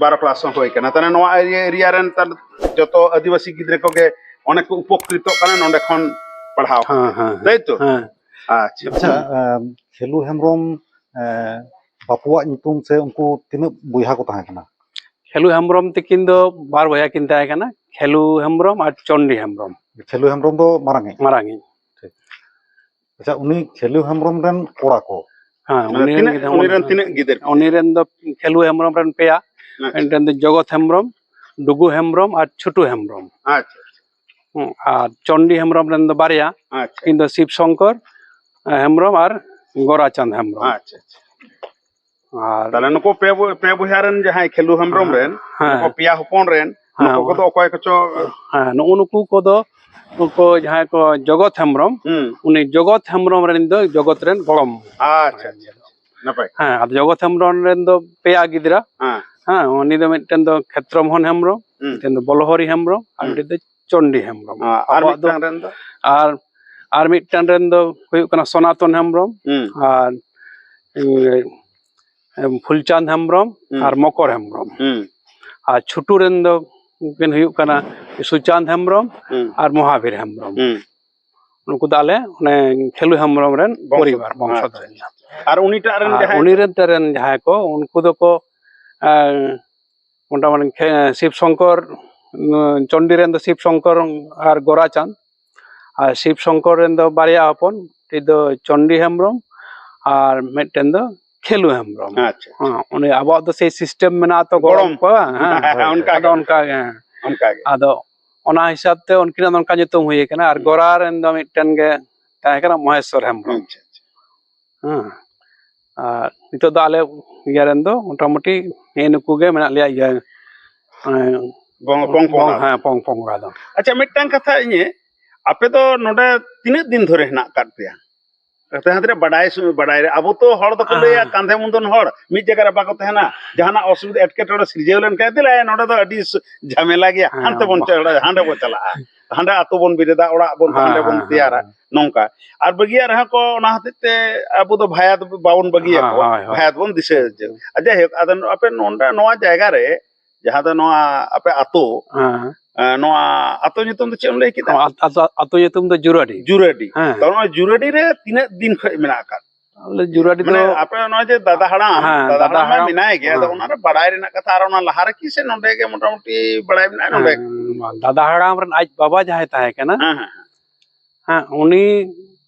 ᱵᱟᱨᱚ ᱠᱞᱟᱥ ᱦᱚᱸ ᱦᱩᱭ ᱠᱟᱱᱟ᱾ ᱛᱟᱦᱞᱮ ᱱᱚᱣᱟ ᱮᱨᱤᱭᱟ ᱨᱮᱱ ᱛᱟᱦᱞᱮ ᱡᱚᱛᱚ ᱟᱹᱫᱤᱵᱟᱹᱥᱤ ᱜᱤᱫᱽᱨᱟᱹ ᱠᱚᱜᱮ ᱚᱱᱮᱠ ᱠᱚ ᱩᱯᱚᱠᱨᱤᱛᱚᱜ ᱠᱟᱱᱟ ᱱᱚᱸᱰᱮ ᱠᱷᱚᱱ ᱯᱟᱲᱦᱟᱣ ᱠᱟᱛᱮ, ᱦᱮᱸ, ᱦᱮᱸ, ᱛᱟᱭ ᱛᱚ? ᱦᱮᱸ᱾ ᱟᱪᱪᱷᱟ᱾ ᱟᱪᱪᱷᱟ, ᱮᱢ, ᱠᱷᱮᱞᱩ ᱦᱮᱢᱵᱨᱚᱢ, ᱮ, ᱵᱟᱯᱩᱣᱟᱜ ᱧᱩᱛᱩᱢ ᱥᱮ ᱩᱱᱠᱩ ᱛᱤᱱᱟᱹᱜ ᱵᱚᱭᱦᱟ ᱠᱚ ᱛᱟᱦᱮᱸ ᱠᱟᱱᱟ? ᱠᱷᱮᱞᱩ ᱦᱮᱢᱵᱨᱚᱢ ᱛᱤᱠᱤᱱ ᱫᱚ ᱵᱟᱨ ᱵᱚᱭᱦᱟ ᱠᱤᱱ ᱛᱟᱦᱮᱸ ᱠᱟᱱᱟ, ᱠᱷᱮᱞᱩ ᱦᱮᱢᱵᱨᱚᱢ ᱟᱨ ᱪᱚᱱᱰᱤ ᱦᱮᱢᱵᱨᱚᱢ᱾ ᱠᱷᱮᱞᱩ ᱦᱮᱢᱵᱨᱚᱢ ᱫᱚ ᱢᱟᱨᱟᱝᱤᱡ? ᱢᱟᱨᱟᱝᱤᱡ᱾ ᱴᱷᱤᱠ᱾ ᱟᱪᱪᱷᱟ, ᱩᱱᱤ ᱠᱷᱮᱞᱩ ᱦᱮᱢᱵᱨᱚᱢ ᱨᱮᱱ ᱠᱚᱲᱟ ᱠᱚ? ᱦᱮᱸ, ᱢᱟᱱᱮ ᱩᱱᱤ ᱨᱮᱱ ᱛᱤᱱᱟᱹᱜ, ᱜᱤᱫᱽᱨᱟᱹ ᱩᱱᱤ ᱨᱮᱱ ᱦᱚᱸ᱾ ᱛᱤᱱᱟᱹᱜ ᱜᱤᱫᱟᱹᱨ ᱠᱚ? ᱩᱱᱤ ᱨᱮᱱ ᱫᱚ ᱠᱷᱮᱞᱩ ᱦᱮᱢᱵᱨᱚᱢ ᱨᱮᱱ ᱯᱮᱭᱟ᱾ ᱟᱪᱪᱷᱟ᱾ ᱢᱤᱫᱴᱮᱱ ᱫᱚ ᱡᱚᱜᱚᱛ ᱦᱮᱢᱵᱨᱚᱢ, ᱰᱩᱜᱩ ᱦᱮᱢᱵᱨᱚᱢ ᱟᱨ ᱪᱷᱩᱴᱩ ᱦᱮᱢᱵᱨᱚᱢ᱾ ᱟᱪᱪᱷᱟ, ᱟᱪᱪᱷᱟ᱾ ᱦᱩᱸ, ᱟᱨ ᱪᱚᱱᱰᱤ ᱦᱮᱢᱵᱨᱚᱢ ᱨᱮᱱ ᱫᱚ ᱵᱟᱨᱭᱟ, ᱟᱪᱪᱷᱟ᱾ ᱩᱱᱠᱤᱱ ᱫᱚ ᱥᱤᱵ ᱥᱚᱝᱠᱚᱨ, ᱮ, ᱦᱮᱢᱵᱨᱚᱢ ᱟᱨ ᱜᱳᱨᱟᱪᱟᱸᱫᱽ ᱦᱮᱢᱵᱨᱚᱢ᱾ ᱟᱪᱪᱷᱟ, ᱟᱪᱪᱷᱟ᱾ ᱟᱨ ᱛᱟᱦᱞᱮ ᱱᱩᱠᱩ ᱯᱮ ᱵᱚ-, ᱯᱮ ᱵᱚᱭᱦᱟ ᱨᱮᱱ ᱡᱟᱦᱟᱸᱭ ᱠᱷᱮᱞᱩ ᱦᱮᱢᱵᱨᱚᱢ ᱨᱮᱱ, ᱦᱮᱸ᱾ ᱱᱩᱠᱩ ᱯᱮᱭᱟ ᱦᱚᱯᱚᱱ ᱨᱮᱱ, ᱦᱮᱸ᱾ ᱱᱩᱠᱩ ᱠᱚᱫᱚ ᱚᱠᱚᱭ ᱠᱚᱪᱚ? ᱦᱮᱸ, ᱱᱩᱜᱼᱩ ᱱᱩᱠᱩ ᱠᱚᱫᱚ, ᱱᱩᱠᱩ ᱡᱟᱦᱟᱸᱭ ᱠᱚ ᱡᱚᱜᱚᱛ ᱦᱮᱢᱵᱨᱚᱢ, ᱦᱩᱸ᱾ ᱩᱱᱤ ᱡᱚᱜᱚᱛ ᱦᱮᱢᱵᱨᱚᱢ ᱨᱮᱱ ᱫᱚ ᱡᱚᱜᱚᱛ ᱨᱮᱱ ᱜᱚᱲᱚᱢ᱾ ᱟᱪᱪᱷᱟ, ᱟᱪᱪᱷᱟ, ᱟᱪᱪᱷᱟ᱾ ᱱᱟᱯᱟᱭ᱾ ᱦᱮᱸ, ᱟᱫᱚ ᱡᱚᱜᱚᱛ ᱦᱮᱢᱵᱨᱚᱢ ᱨᱮᱱ ᱫᱚ ᱯᱮᱭᱟ ᱜᱤᱫᱽᱨᱟᱹ᱾ ᱦᱮᱸ᱾ ᱦᱮᱸ, ᱩᱱᱤ ᱫᱚ ᱢᱤᱫᱴᱮᱱ ᱫᱚ ᱠᱷᱮᱛᱨᱚ ᱢᱳᱦᱚᱱ ᱦᱮᱢᱵᱨᱚᱢ, ᱦᱩᱸ᱾ ᱢᱤᱫᱴᱮᱱ ᱫᱚ ᱵᱚᱞᱦᱚᱨᱤ ᱦᱮᱢᱵᱨᱚᱢ, ᱟᱨ ᱦᱩᱸ᱾ ᱢᱤᱫᱴᱮᱱ ᱫᱚ ᱪᱚᱱᱰᱤ ᱦᱮᱢᱵᱨᱚᱢ᱾ ᱟᱨ, ᱟᱨ ᱟᱵᱚᱣᱟᱜ ᱫᱚ ᱢᱤᱫᱴᱟᱝ ᱨᱮᱱ ᱫᱚ? ᱟᱨ, ᱟᱨ ᱢᱤᱫᱴᱟᱝ ᱨᱮᱱ ᱫᱚ ᱦᱩᱭᱩᱜ ᱠᱟᱱᱟ ᱥᱚᱱᱟᱛᱚᱱ ᱦᱮᱢᱵᱨᱚᱢ, ᱦᱩᱸ᱾ ᱟᱨ, ᱮ, ᱮ, ᱯᱷᱩᱞᱪᱟᱸᱫᱽ ᱦᱮᱢᱵᱨᱚᱢ ᱦᱩᱸ᱾ ᱟᱨ ᱢᱚᱠᱚᱨ ᱦᱮᱢᱵᱨᱚᱢ᱾ ᱦᱩᱸ᱾ ᱟᱨ ᱪᱷᱩᱴᱩ ᱨᱮᱱ ᱫᱚ ᱩᱱᱠᱤᱱ ᱦᱩᱭᱩᱜ ᱠᱟᱱᱟ ᱥᱩᱪᱟᱸᱫᱽ ᱦᱮᱢᱵᱨᱚᱢ ᱦᱩᱸ᱾ ᱟᱨ ᱢᱚᱦᱟᱵᱤᱨ ᱦᱮᱢᱵᱨᱚᱢ᱾ ᱦᱩᱸ᱾ ᱩᱱᱠᱩ ᱫᱚ ᱟᱞᱮ ᱚᱱᱮ ᱠᱷᱮᱞᱩ ᱦᱮᱢᱵᱨᱚᱢ ᱨᱮᱱ ᱵᱚᱝᱥᱚ-, ᱯᱚᱨᱤᱵᱟᱨ, ᱵᱚᱝᱥᱚ ᱟᱪᱪᱷᱟ᱾ ᱫᱷᱚᱨᱮ᱾ ᱟᱨ ᱩᱱᱤᱴᱟᱜ ᱨᱮᱱ ᱟᱨ ᱡᱟᱦᱟᱸᱭ ᱩᱱᱤ ᱠᱚ? ᱨᱮᱱ ᱛᱮ ᱨᱮᱱ ᱡᱟᱦᱟᱸᱭ ᱠᱚ, ᱩᱱᱠᱩ ᱫᱚᱠᱚ, ᱮ, ᱢᱚᱴᱟᱢᱩᱴᱤ ᱠᱷᱮ-, ᱥᱤᱵ ᱥᱚᱝᱠᱚᱨ, ᱩᱸ, ᱪᱚᱱᱰᱤ ᱨᱮᱱ ᱫᱚ ᱥᱤᱵ ᱥᱚᱝᱠᱚᱨ ᱟᱨ ᱜᱳᱨᱟᱪᱟᱸᱫᱽ᱾ ᱟᱨ ᱥᱤᱵ ᱥᱚᱝᱠᱚᱨ ᱨᱮᱱ ᱫᱚ ᱵᱟᱨᱭᱟ ᱦᱚᱯᱚᱱ, ᱢᱤᱫᱴᱤᱡ ᱫᱚ ᱪᱚᱱᱰᱤ ᱦᱮᱢᱵᱨᱚᱢ ᱟᱨ ᱢᱤᱫᱴᱮᱱ ᱫᱚ ᱠᱷᱮᱞᱩ ᱦᱮᱢᱵᱨᱚᱢ᱾ ᱟᱪᱪᱷᱟ, ᱟᱪᱪᱷᱟ᱾ ᱦᱮᱸ, ᱩᱱᱤ ᱟᱵᱚᱣᱟᱜ ᱫᱚ ᱥᱮᱭ ᱥᱤᱥᱴᱮᱢ ᱢᱮᱱᱟᱜᱼᱟ ᱛᱚ, ᱜᱚᱲᱚᱢ᱾ ᱜᱚᱲᱚᱢ ᱠᱚ, ᱦᱮᱸ, ᱦᱳᱭ, ᱚᱱᱠᱟ ᱟᱫᱚ ᱜᱮ᱾ ᱚᱱᱠᱟ ᱜᱮ, ᱦᱮᱸ᱾ ᱚᱱᱠᱟ ᱜᱮ᱾ ᱟᱫᱚ ᱚᱱᱟ ᱦᱤᱥᱟᱹᱵ ᱛᱮ ᱩᱱᱠᱤᱱᱟᱜ ᱫᱚ ᱚᱱᱠᱟ ᱧᱩᱛᱩᱢ ᱦᱩᱭ ᱟᱠᱟᱱᱟ᱾ ᱟᱨ ᱦᱩᱸ᱾ ᱜᱚᱨᱟ ᱨᱮᱱ ᱫᱚ ᱢᱤᱫᱴᱮᱱ ᱜᱮ ᱛᱟᱦᱮᱸ ᱠᱟᱱᱟ, ᱢᱚᱦᱮᱥᱣᱚᱨ ᱦᱮᱢᱵᱨᱚᱢ᱾ ᱟᱪᱪᱷᱟ, ᱟᱪᱪᱷᱟ᱾ ᱦᱮᱸ᱾ ᱟᱨ ᱱᱤᱛᱚᱜ ᱫᱚ ᱟᱞᱮ ᱤᱭᱟᱹ ᱨᱮᱱ ᱫᱚ ᱢᱚᱴᱟᱢᱩᱴᱤ ᱱᱮᱜᱼᱮ ᱱᱩᱠᱩ ᱜᱮ ᱢᱮᱱᱟᱜ ᱞᱮᱭᱟ, ᱤᱭᱟᱹ, ᱦᱮᱸ, ᱵᱚᱝ-, ᱯᱚᱝ ᱯᱚᱝᱲᱟ᱾ ᱦᱮᱸ, ᱯᱚᱝ ᱯᱚᱝᱲᱟ ᱫᱚ᱾ ᱟᱪᱪᱷᱟ, ᱢᱤᱫᱴᱟᱝ ᱠᱟᱛᱷᱟ ᱤᱧ, ᱟᱯᱮ ᱫᱚ ᱱᱚᱰᱮ ᱛᱤᱱᱟᱹᱜ ᱫᱤᱱ ᱫᱷᱚᱨᱮ ᱦᱮᱱᱟᱜ ᱟᱠᱟᱫ ᱯᱮᱭᱟ? ᱡᱟᱦᱟᱸ ᱛᱤᱱᱟᱹᱜ ᱵᱟᱰᱟᱭ ᱥᱩ-, ᱵᱟᱰᱟᱭ ᱨᱮ, ᱟᱵᱚ ᱛᱚ ᱦᱚᱲ ᱫᱚᱠᱚ ᱞᱟᱹᱭᱟ, ᱦᱮᱸ᱾ ᱠᱟᱸᱫᱷᱮ ᱢᱩᱸᱫᱚᱱ ᱦᱚᱲ ᱢᱤᱫ ᱡᱟᱭᱜᱟ ᱨᱮ ᱵᱟᱠᱚ ᱛᱟᱦᱮᱱᱟ᱾ ᱡᱟᱦᱟᱱᱟᱜ ᱚᱥᱩᱵᱤᱫᱷᱟ, ᱮᱴᱠᱮᱴᱚᱬᱮ ᱥᱤᱨᱡᱟᱹᱣ ᱞᱮᱱᱠᱷᱟᱱ, "ᱫᱮᱞᱟ, ᱱᱚᱰᱮ ᱫᱚ ᱟᱹᱰᱤ ᱥᱩ-, ᱡᱷᱟᱢᱮᱞᱟ ᱜᱮᱭᱟ, ᱦᱮᱸ, ᱦᱟᱱᱛᱮ ᱵᱚᱱ ᱵᱟ- ᱪᱟᱞᱟᱜᱼᱟ, ᱦᱟᱸᱰᱮ ᱵᱚᱱ ᱪᱟᱞᱟᱜᱼᱟ, ᱦᱟᱸᱰᱮ ᱟᱛᱳ ᱵᱚᱱ ᱵᱮᱨᱮᱫᱟ, ᱚᱲᱟᱜ ᱵᱚᱱ ᱦᱮᱸ, ᱦᱟᱸᱰᱮ ᱦᱮᱸ, ᱵᱚᱱ ᱦᱮᱸ, ᱛᱮᱭᱟᱨᱟ", ᱦᱮᱸ᱾ ᱱᱚᱝᱠᱟ᱾ ᱟᱨ ᱵᱟᱹᱜᱤᱭᱟᱜ ᱨᱮᱦᱚᱸ ᱠᱚ, ᱚᱱᱟ ᱦᱚᱛᱮᱡ ᱛᱮ ᱟᱵᱚ ᱫᱚ ᱵᱷᱟᱭᱟᱛ ᱵᱟᱵᱚᱱ ᱵᱟᱹᱜᱤᱭᱟᱠᱚᱣᱟ, ᱦᱳᱭ, ᱦᱳᱭ, ᱦᱳᱭ᱾ ᱵᱷᱟᱭᱟᱛ ᱵᱚᱱ ᱫᱤᱥᱟᱹ ᱦᱚᱪᱚ᱾ ᱦᱩᱸ᱾ ᱟᱨ ᱡᱟᱭᱦᱳᱠ, ᱟᱫᱚ ᱟᱯᱮ ᱱᱚᱰᱮ ᱱᱚᱣᱟ ᱡᱟᱭᱜᱟ ᱨᱮ, ᱡᱟᱦᱟᱸ ᱫᱚ ᱱᱚᱣᱟ ᱟᱯᱮ ᱟᱛᱳ, ᱦᱮᱸ᱾ ᱮᱸ, ᱱᱚᱣᱟ ᱟᱛᱳ ᱧᱩᱛᱩᱢ ᱫᱚ ᱪᱮᱫ ᱮᱢ ᱞᱟᱹᱭ ᱠᱮᱫᱟ? ᱟᱛ-, ᱟᱛᱳ, ᱟᱛᱳ ᱧᱩᱛᱩᱢ ᱫᱚ ᱡᱩᱨᱟᱰᱤ᱾ ᱡᱩᱨᱟᱰᱤ᱾ ᱦᱮᱸ᱾ ᱛᱚ, ᱱᱚᱣᱟ ᱡᱩᱨᱟᱰᱤ ᱨᱮ ᱛᱤᱱᱟᱹᱜ ᱫᱤᱱ ᱠᱷᱚᱱ ᱢᱮᱱᱟᱜ ᱟᱠᱟᱫ? ᱟᱞᱮ ᱡᱩᱨᱟᱰᱤ ᱢᱟᱱᱮ ᱫᱚ ᱟᱯᱮ ᱱᱚᱜᱼᱚᱭ ᱡᱮ ᱫᱟᱫᱟ ᱦᱟᱲᱟᱢ, ᱦᱮᱸ, ᱫᱟᱫᱟ ᱫᱟᱫᱟ ᱦᱟᱲᱟᱢ ᱢᱟ ᱦᱟᱲᱟᱢ, ᱢᱮᱱᱟᱭ ᱜᱮ, ᱟᱫᱚ ᱦᱮᱸ᱾ ᱚᱱᱟ ᱨᱮ ᱵᱟᱲᱟᱭ ᱨᱮᱱᱟᱜ ᱠᱟᱛᱷᱟ, ᱟᱨ ᱚᱱᱟ ᱞᱟᱦᱟ ᱨᱮ ᱠᱤ ᱥᱮ ᱱᱚᱰᱮ ᱜᱮ ᱢᱚᱴᱟᱢᱩᱴᱤ ᱵᱟᱲᱟᱭ ᱢᱮᱱᱟᱜᱼᱟ ᱱᱚᱰᱮ? ᱦᱮᱸ, ᱫᱟᱫᱟ ᱦᱟᱲᱟᱢ ᱨᱮᱱ ᱟᱡ ᱵᱟᱵᱟ ᱡᱟᱦᱟᱸᱭ ᱛᱟᱦᱮᱸ ᱠᱟᱱᱟ, ᱦᱮᱸ, ᱦᱮᱸ, ᱦᱮᱸ᱾ ᱦᱮᱸ, ᱩᱱᱤ,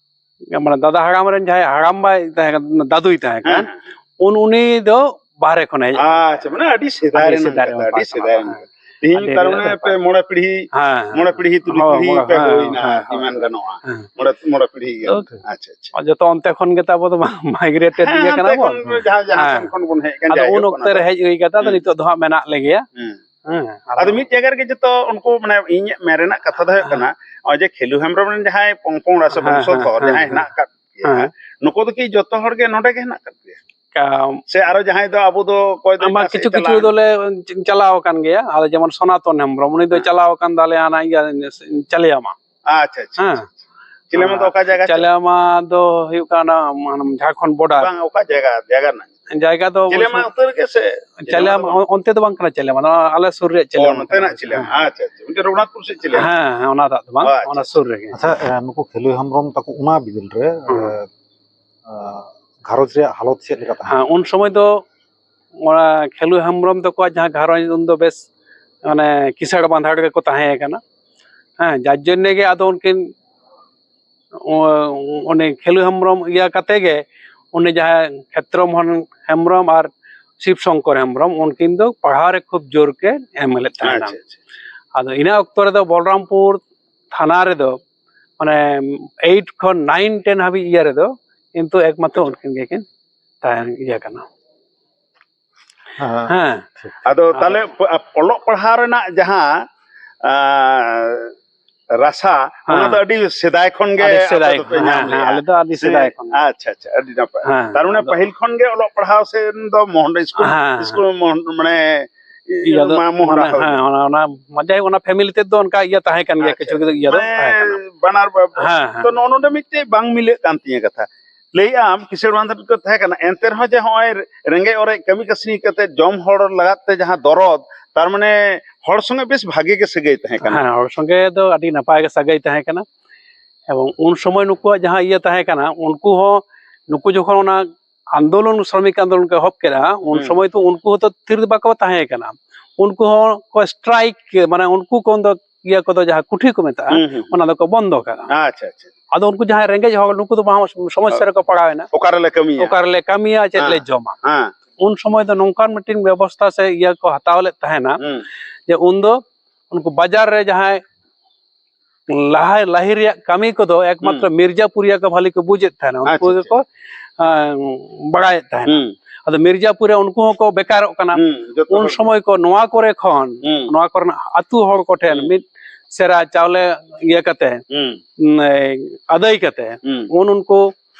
ᱢᱟᱱᱮ, ᱫᱟᱫᱟ ᱦᱟᱲᱟᱢ ᱨᱮᱱ ᱡᱟᱦᱟᱸᱭ ᱦᱟᱲᱟᱢ ᱵᱟᱭ ᱛᱟᱦᱮᱸ ᱠᱟᱱᱟ, ᱫᱟᱫᱩᱭ ᱛᱟᱦᱮᱸ ᱠᱟᱱ, ᱦᱮᱸ, ᱦᱮᱸ᱾ ᱩᱱ ᱩᱱᱤ ᱫᱚ ᱵᱟᱦᱨᱮ ᱠᱷᱚᱱ ᱦᱮᱡ ᱟᱠᱟᱱᱟ᱾ ᱟᱪᱪᱷᱟ, ᱢᱟᱱᱮ, ᱟᱹᱰᱤ ᱥᱮᱫᱟᱭ ᱟᱹᱰᱤ ᱨᱮᱱᱟᱜ ᱥᱮᱫᱟᱭ ᱠᱟᱛᱷᱟ, ᱨᱮᱱ ᱟᱹᱰᱤ ᱦᱚᱲ ᱥᱮᱫᱟᱭ ᱠᱟᱱᱟ᱾ ᱨᱮᱱᱟᱜ ᱠᱟᱛᱷᱟ᱾ ᱤᱧ, ᱦᱮᱸ, ᱛᱟᱨ ᱢᱟᱱᱮ, ᱯᱮ ᱢᱚᱬᱮ ᱯᱤᱲᱦᱤ, ᱦᱮᱸ, ᱦᱮᱸ᱾ ᱢᱚᱬᱮ ᱯᱤᱲᱦᱤ, ᱛᱩᱨᱩᱭ ᱦᱳᱭ, ᱯᱤᱲᱦᱤ ᱢᱚᱬᱮ, ᱯᱮ ᱦᱮᱸ, ᱦᱩᱭᱱᱟ, ᱦᱮᱸ, ᱟᱨᱠᱤ, ᱦᱮᱸ᱾ ᱢᱮᱱ ᱜᱟᱱᱚᱜᱼᱟ᱾ ᱦᱮᱸ᱾ ᱢᱚᱬᱮ, ᱢᱚᱬᱮ ᱯᱤᱲᱦᱤ ᱜᱮ᱾ ᱛᱚ, ᱟᱪᱪᱷᱟ, ᱟᱪᱪᱷᱟ᱾ ᱡᱚᱛᱚ ᱚᱱᱛᱮ ᱠᱷᱚᱱ ᱜᱮ ᱛᱚ ᱟᱵᱚ ᱫᱚ migrated ᱦᱮᱸ, ᱜᱮ ᱠᱟᱱᱟ ᱦᱟᱱᱛᱮ ᱵᱚᱱ᱾ ᱠᱷᱚᱱ ᱡᱟᱦᱟᱸ, ᱡᱟᱦᱟᱸ ᱦᱮᱸ᱾ ᱥᱮᱱ ᱠᱷᱚᱱ ᱵᱚᱱ ᱦᱮᱡ ᱟᱠᱟᱱ, ᱟᱫᱚ ᱩᱱ ᱡᱟᱭᱦᱳᱠ, ᱚᱱᱟ ᱚᱠᱛᱮ ᱫᱚ᱾ ᱨᱮ ᱦᱮᱡ ᱦᱩᱭ ᱠᱟᱛᱮ, ᱟᱫᱚ ᱦᱮᱸ᱾ ᱱᱤᱛᱚᱜ ᱫᱚ ᱦᱟᱸᱜ ᱢᱮᱱᱟᱜ ᱞᱮᱜᱮᱭᱟ᱾ ᱦᱮᱸ᱾ ᱦᱮᱸ, ᱟᱫᱚ ᱟᱨ ᱢᱤᱫ ᱡᱟᱭᱜᱟ ᱨᱮᱜᱮ ᱡᱚᱛᱚ ᱩᱱᱠᱩ, ᱢᱟᱱᱮ, ᱤᱧᱟᱹᱜ ᱢᱮᱱ ᱨᱮᱱᱟᱜ ᱠᱟᱛᱷᱟ ᱫᱚ ᱦᱩᱭᱩᱜ ᱦᱮᱸ᱾ ᱠᱟᱱᱟ, ᱱᱚᱜᱼᱚᱭ ᱡᱮ ᱠᱷᱮᱞᱩ ᱦᱮᱢᱵᱨᱚᱢ ᱨᱮᱱ ᱡᱟᱦᱟᱸᱭ ᱯᱚᱝ ᱯᱚᱝᱲᱟ ᱥᱮ ᱦᱮᱸ, ᱵᱚᱝᱥᱚ ᱦᱮᱸ, ᱫᱷᱚᱨ ᱦᱮᱸ, ᱡᱟᱦᱟᱸᱭ ᱦᱮᱸ᱾ ᱦᱮᱱᱟᱜ ᱟᱠᱟᱫ ᱯᱮᱭᱟ, ᱦᱮᱸ᱾ ᱱᱩᱠᱩ ᱫᱚ ᱠᱤ ᱡᱚᱛᱚ ᱦᱚᱲ ᱜᱮ ᱱᱚᱰᱮ ᱜᱮ ᱦᱮᱱᱟᱜ ᱟᱠᱟᱫ ᱯᱮᱭᱟ? ᱠᱟ-, ᱥᱮ ᱟᱨᱚ ᱡᱟᱦᱟᱸᱭ ᱫᱚ ᱟᱵᱚ ᱫᱚ ᱚᱠᱚᱭ ᱫᱚ ᱟᱢᱟ ᱮᱴᱟᱜ ᱥᱮᱫ ᱠᱤᱪᱷᱩ ᱪᱟᱞᱟᱣ ᱠᱤᱪᱷᱩ ᱮᱱᱟ? ᱫᱚᱞᱮ ᱪᱟᱞᱟᱣ ᱟᱠᱟᱱ ᱜᱮᱭᱟ᱾ ᱟᱞᱮ ᱡᱮᱢᱚᱱ ᱥᱚᱱᱟᱛᱚᱱ ᱦᱮᱢᱵᱨᱚᱢ, ᱩᱱᱤ ᱫᱚ ᱦᱮᱸ᱾ ᱪᱟᱞᱟᱣ ᱟᱠᱟᱱ ᱛᱟᱞᱮᱭᱟ ᱦᱟᱱᱟ ᱤᱭᱟᱹ, ᱪᱟᱞᱤᱭᱟᱢᱟ᱾ ᱟᱪᱪᱷᱟ, ᱟᱪᱪᱷᱟ, ᱦᱮᱸ᱾ ᱟᱪᱪᱷᱟ, ᱟᱪᱪᱷᱟ᱾ ᱪᱤᱞᱤᱢᱟ ᱫᱚ ᱚᱠᱟ ᱡᱟᱭᱜᱟ ᱪᱚ? ᱪᱟᱞᱤᱭᱟᱢᱟ ᱫᱚ ᱦᱩᱭᱩᱜ ᱠᱟᱱᱟ, ᱢᱟᱱᱮ, ᱡᱷᱟᱲᱠᱷᱚᱸᱰ border᱾ ᱵᱟᱝ, ᱚᱠᱟ ᱡᱟᱭᱜᱟ, ᱡᱟᱭᱜᱟ ᱨᱮᱱᱟᱜ ᱧᱩᱛᱩᱢ? ᱡᱟᱭᱜᱟ ᱫᱚ ᱪᱤᱞᱤᱢᱟ ᱩᱛᱟᱹᱨ ᱜᱮ ᱥᱮ? ᱪᱤᱞᱤᱢᱟ ᱪᱟᱞᱤᱭᱟᱢᱟ ᱫᱚ ᱵᱟᱝ? ᱚᱱ-, ᱚᱱᱛᱮ ᱫᱚ ᱵᱟᱝ ᱠᱟᱱᱟ ᱪᱟᱞᱤᱭᱟᱢᱟ, ᱱᱚᱣᱟ ᱟᱞᱮ ᱥᱩᱨ ᱨᱮᱭᱟᱜ ᱚ, ᱪᱟᱞᱤᱭᱟᱢᱟ ᱱᱚᱛᱮᱱᱟᱜ ᱠᱟᱱᱟ᱾ ᱪᱤᱞᱤᱢᱟ᱾ ᱦᱮᱸ᱾ ᱟᱪᱪᱷᱟ, ᱟᱪᱪᱷᱟ᱾ ᱚᱱᱛᱮ ᱨᱚᱜᱷᱩᱱᱟᱛᱷᱯᱩᱨ ᱥᱮᱫ ᱪᱤᱞᱤᱢᱟ? ᱦᱮᱸ, ᱦᱮᱸ, ᱚᱱᱟ ᱫᱚ ᱵᱟᱝ, ᱚ, ᱟᱪᱪᱷᱟ, ᱚᱱᱟ ᱟᱪᱪᱷᱟ, ᱥᱩᱨ ᱟᱪᱪᱷᱟ᱾ ᱨᱮᱜᱮ᱾ ᱟᱪᱪᱷᱟ, ᱮ, ᱱᱩᱠᱩ ᱠᱷᱮᱞᱩ ᱦᱮᱢᱵᱨᱚᱢ ᱛᱟᱠᱚ ᱚᱱᱟ ᱵᱤᱫᱟᱹᱞ ᱨᱮ, ᱦᱮᱸ᱾ ᱮ, ᱟ, ᱜᱷᱟᱨᱚᱸᱡᱽ ᱨᱮᱭᱟᱜ ᱦᱟᱞᱚᱛ ᱪᱮᱫ ᱞᱮᱠᱟ ᱛᱟᱦᱮᱸ ᱦᱮᱸ, ᱠᱟᱱᱟ? ᱩᱱ ᱥᱚᱢᱚᱭ ᱫᱚ ᱚᱱᱟ ᱠᱷᱮᱞᱩ ᱦᱮᱢᱵᱨᱚᱢ ᱛᱟᱠᱚᱣᱟᱜ ᱡᱟᱦᱟᱸ ᱜᱷᱟᱨᱚᱸᱡᱽ, ᱩᱱᱫᱚ ᱵᱮᱥ, ᱢᱟᱱᱮ, ᱠᱤᱥᱟᱹᱬ ᱵᱟᱸᱫᱷᱟᱲ ᱨᱮᱠᱚ ᱛᱟᱦᱮᱸ ᱠᱟᱱᱟ᱾ ᱦᱮᱸ, ᱡᱟᱨ ᱡᱚᱱᱱᱮ ᱜᱮ ᱟᱫᱚ ᱩᱱᱠᱤᱱ, ᱩ-, ᱩᱱᱤ ᱠᱷᱮᱞᱩ ᱦᱮᱢᱵᱨᱚᱢ ᱤᱭᱟᱹ ᱠᱟᱛᱮ ᱜᱮ ᱩᱱᱤ ᱡᱟᱦᱟᱸᱭ ᱠᱷᱮᱛᱨᱚ ᱢᱳᱦᱚᱱ ᱦᱮᱢᱵᱨᱚᱢ ᱟᱨ ᱥᱤᱵ ᱥᱚᱝᱠᱚᱨ ᱦᱮᱢᱵᱨᱚᱢ, ᱩᱱᱠᱤᱱ ᱫᱚ ᱯᱟᱲᱦᱟᱣ ᱨᱮ ᱠᱷᱩᱵ ᱡᱳᱨ ᱠᱤᱱ ᱮᱢ ᱞᱮᱫ ᱛᱟᱦᱮᱱᱟ᱾ ᱟᱪᱪᱷᱟ, ᱟᱪᱪᱷᱟ᱾ ᱟᱫᱚ ᱤᱱᱟᱹ ᱚᱠᱛᱚ ᱨᱮᱫᱚ ᱵᱚᱞᱨᱟᱢᱯᱩᱨ ᱛᱷᱟᱱᱟ ᱨᱮᱫᱚ, ᱢᱟᱱᱮ, eight ᱠᱷᱚᱱ nine ten ᱦᱟᱹᱵᱤᱡ ᱤᱭᱟᱹ ᱨᱮᱫᱚ ᱠᱤᱱᱛᱩ ᱮᱠᱢᱟᱛᱨᱚ ᱟᱪᱪᱷᱟ᱾ ᱩᱱᱠᱤᱱ ᱜᱮᱠᱤᱱ ᱛᱟᱦᱮᱸ ᱤᱭᱟᱹ ᱠᱟᱱᱟ᱾ ᱦᱮᱸ᱾ ᱟᱫᱚ ᱛᱟᱦᱞᱮ ᱯ-, ᱚᱞᱚᱜ ᱯᱟᱲᱦᱟᱣ ᱨᱮᱱᱟᱜ ᱡᱟᱦᱟᱸ, ᱟᱸ, ᱨᱟᱥᱟ, ᱚᱱᱟ ᱫᱚ ᱟᱹᱰᱤ ᱥᱮᱫᱟᱭ ᱠᱷᱚᱱ ᱜᱮ ᱟᱹᱰᱤ ᱥᱮᱫᱟᱭ ᱟᱯᱮ ᱫᱚᱯᱮ ᱠᱷᱚᱱ, ᱧᱟᱢ ᱦᱮᱸ, ᱦᱮᱸ, ᱞᱮᱜᱼᱟ᱾ ᱟᱞᱮ ᱫᱚ ᱟᱹᱰᱤ ᱥᱮᱫᱟᱭ ᱠᱷᱚᱱ ᱜᱮ᱾ ᱟᱪᱪᱷᱟ, ᱟᱪᱪᱷᱟ, ᱟᱹᱰᱤ ᱱᱟᱯᱟᱭ᱾ ᱦᱮᱸ, ᱛᱟᱨ ᱢᱟᱱᱮ ᱟᱫᱚ ᱯᱟᱹᱦᱤᱞ ᱠᱷᱚᱱ ᱜᱮ ᱚᱞᱚᱜ ᱯᱟᱲᱦᱟᱣ ᱥᱮᱱ ᱫᱚ ᱢᱚᱦᱰᱟ ᱥᱠᱩᱞ, ᱦᱮᱸ, ᱦᱮᱸ᱾ ᱥᱠᱩᱞ ᱢᱚᱦ-, ᱢᱟᱱᱮ ᱤᱭᱟᱹ ᱫᱚ ᱢᱟ-, ᱢᱚᱦᱰᱟ ᱢᱟᱱᱮ, ᱦᱩᱭ ᱦᱮᱸ, ᱞᱮᱱᱟ᱾ ᱚᱱᱟ, ᱚᱱᱟ, ᱢᱟ-, ᱡᱟᱭᱦᱳᱠ, ᱚᱱᱟ family ᱛᱮᱫ ᱫᱚ ᱚᱱᱠᱟ ᱤᱭᱟᱹ ᱛᱟᱦᱮᱸ ᱠᱟᱱ ᱜᱮᱭᱟ, ᱟᱪᱪᱷᱟ, ᱠᱤᱪᱷᱩ ᱤᱭᱟᱹ ᱫᱚ ᱢᱟᱱᱮ ᱛᱟᱦᱮᱸ ᱠᱟᱱᱟ᱾ ᱵᱟᱱᱟᱨ ᱵᱟ-, ᱦᱮᱸ, ᱦᱮᱸ᱾ ᱛᱚ ᱱᱚᱜᱼᱚ ᱱᱚᱰᱮ ᱢᱤᱫᱴᱮᱡ ᱵᱟᱝ ᱢᱤᱞᱟᱹᱜ ᱠᱟᱱ ᱛᱤᱧᱟᱹ ᱠᱟᱛᱷᱟ᱾ ᱞᱟᱹᱭᱮᱫ ᱟᱢ ᱠᱤᱥᱟᱹᱬ ᱵᱟᱸᱫᱷ ᱨᱮᱠᱚ ᱛᱟᱦᱮᱸ ᱠᱟᱱᱟ, ᱮᱱᱛᱮ ᱨᱮᱦᱚᱸ ᱡᱮ ᱦᱚᱸᱜᱼᱚᱭ ᱨᱮᱸᱜᱮᱡ ᱚᱨᱮᱡ ᱠᱟᱹᱢᱤ ᱠᱟᱹᱥᱱᱤ ᱠᱟᱛᱮ ᱡᱚᱢ ᱦᱚᱲ ᱞᱟᱜᱟᱫ ᱛᱮ ᱡᱟᱦᱟᱸ ᱫᱚᱨᱚᱫ, ᱛᱟᱨ ᱢᱟᱱᱮ ᱦᱚᱲ ᱥᱚᱸᱜᱮ ᱵᱮᱥ ᱵᱷᱟᱜᱮ ᱜᱮ ᱥᱟᱹᱜᱟᱹᱭ ᱛᱟᱦᱮᱸ ᱠᱟᱱᱟ᱾ ᱦᱮᱸ, ᱦᱚᱲ ᱥᱚᱸᱜᱮ ᱫᱚ ᱟᱹᱰᱤ ᱱᱟᱯᱟᱭ ᱜᱮ ᱥᱟᱹᱜᱟᱹᱭ ᱛᱟᱦᱮᱸ ᱠᱟᱱᱟ᱾ ᱮᱵᱚᱝ ᱩᱱ ᱥᱚᱢᱚᱭ ᱱᱩᱠᱩᱣᱟᱜ ᱡᱟᱦᱟᱸ ᱤᱭᱟᱹ ᱛᱟᱦᱮᱸ ᱠᱟᱱᱟ, ᱩᱱᱠᱩ ᱦᱚᱸ, ᱱᱩᱠᱩ ᱡᱚᱠᱷᱚᱱ ᱚᱱᱟ ᱟᱱᱫᱳᱞᱚᱱ, ᱥᱨᱚᱢᱤᱠ ᱟᱱᱫᱳᱞᱚᱱ ᱠᱚ ᱮᱦᱚᱵ ᱠᱮᱫᱟ, ᱩᱱ ᱦᱩᱸ᱾ ᱥᱚᱢᱚᱭ ᱛᱚ ᱩᱱᱠᱩ ᱦᱚᱸᱛᱚ ᱛᱷᱤᱨ ᱫᱚ ᱵᱟᱠᱚ ᱛᱟᱦᱮᱸ ᱠᱟᱱᱟ᱾ ᱩᱱᱠᱩ ᱦᱚᱸ ᱠᱚ strike, ᱢᱟᱱᱮ ᱩᱱᱠᱩ ᱠᱚ ᱫᱚ ᱤᱭᱟᱹ ᱠᱚᱫᱚ ᱡᱟᱦᱟᱸ ᱠᱩᱴᱷᱤ ᱠᱚ ᱢᱮᱛᱟᱜᱼᱟ, ᱦᱩᱸ, ᱦᱩᱸ, ᱦᱩᱸ᱾ ᱚᱱᱟ ᱫᱚᱠᱚ ᱵᱚᱱᱫᱚ ᱠᱟᱜᱼᱟ᱾ ᱟᱪᱪᱷᱟ, ᱟᱪᱪᱷᱟ᱾ ᱟᱫᱚ ᱩᱱᱠᱩ ᱡᱟᱦᱟᱸᱭ ᱨᱮᱸᱜᱮᱡ ᱦᱚᱲ, ᱱᱩᱠᱩ ᱫᱚ ᱢᱟᱦᱟ ᱥᱚᱢᱚᱥᱥᱟ ᱨᱮᱠᱚ ᱯᱟᱲᱟᱣ ᱮᱱᱟ᱾ ᱚᱠᱟ ᱨᱮᱞᱮ ᱠᱟᱹᱢᱤᱭᱟ? ᱚᱠᱟ ᱨᱮᱞᱮ ᱠᱟᱹᱢᱤᱭᱟ, ᱪᱮᱫ ᱞᱮ ᱦᱮᱸ, ᱡᱚᱢᱟ? ᱦᱮᱸ᱾ ᱩᱱ ᱥᱚᱢᱚᱭ ᱫᱚ ᱱᱚᱝᱠᱟᱱ ᱢᱤᱫᱴᱮᱱ ᱵᱮᱵᱚᱥᱛᱷᱟ ᱥᱮ ᱤᱭᱟᱹ ᱠᱚ ᱦᱟᱛᱟᱣ ᱞᱮᱫ ᱛᱟᱦᱮᱱᱟ, ᱦᱩᱸ᱾ ᱡᱮ ᱩᱱᱫᱚ ᱩᱱᱠᱩ ᱵᱟᱡᱟᱨ ᱨᱮ ᱡᱟᱦᱟᱸᱭ ᱞᱟᱦᱟ, ᱞᱟᱹᱦᱤ ᱨᱮᱭᱟᱜ ᱠᱟᱹᱢᱤ ᱠᱚᱫᱚ ᱮᱠᱢᱟᱛᱨᱚ ᱦᱩᱸ᱾ ᱢᱤᱨᱡᱟᱯᱩᱨᱤᱭᱟ ᱠᱚ ᱵᱷᱟᱞᱤ ᱠᱚ ᱵᱩᱡᱮᱫ ᱛᱟᱦᱮᱱᱟ, ᱩᱱᱠᱩ ᱟᱪᱪᱷᱟ, ᱟᱪᱪᱷᱟ᱾ ᱜᱮᱠᱚ, ᱟᱸ, ᱵᱟᱲᱟᱭᱮᱫ ᱛᱟᱦᱮᱱᱟ᱾ ᱦᱩᱸ᱾ ᱟᱫᱚ ᱢᱤᱨᱡᱟᱯᱩᱨᱤᱭᱟ ᱩᱱᱠᱩ ᱦᱚᱸᱠᱚ ᱵᱮᱠᱟᱨᱚᱜ ᱠᱟᱱᱟ᱾ ᱦᱩᱸ, ᱡᱚᱛᱚ ᱩᱱ ᱦᱚᱲ ᱥᱚᱢᱚᱭ ᱠᱚ ᱱᱚᱣᱟ ᱠᱚᱨᱮ ᱠᱷᱚᱱ, ᱦᱩᱸ᱾ ᱱᱚᱣᱟ ᱠᱚᱨᱮᱱᱟᱜ ᱟᱹᱛᱩ ᱦᱚᱲ ᱠᱚᱴᱷᱮᱱ ᱦᱩᱸ᱾ ᱢᱤᱫ ᱥᱮᱨᱟ ᱪᱟᱣᱞᱮ ᱤᱭᱟᱹ ᱠᱟᱛᱮ, ᱦᱩᱸ᱾ ᱩᱸ, ᱮ, ᱟᱹᱫᱟᱹᱭ ᱠᱟᱛᱮ, ᱦᱩᱸ᱾ ᱩᱱ ᱩᱱᱠᱩ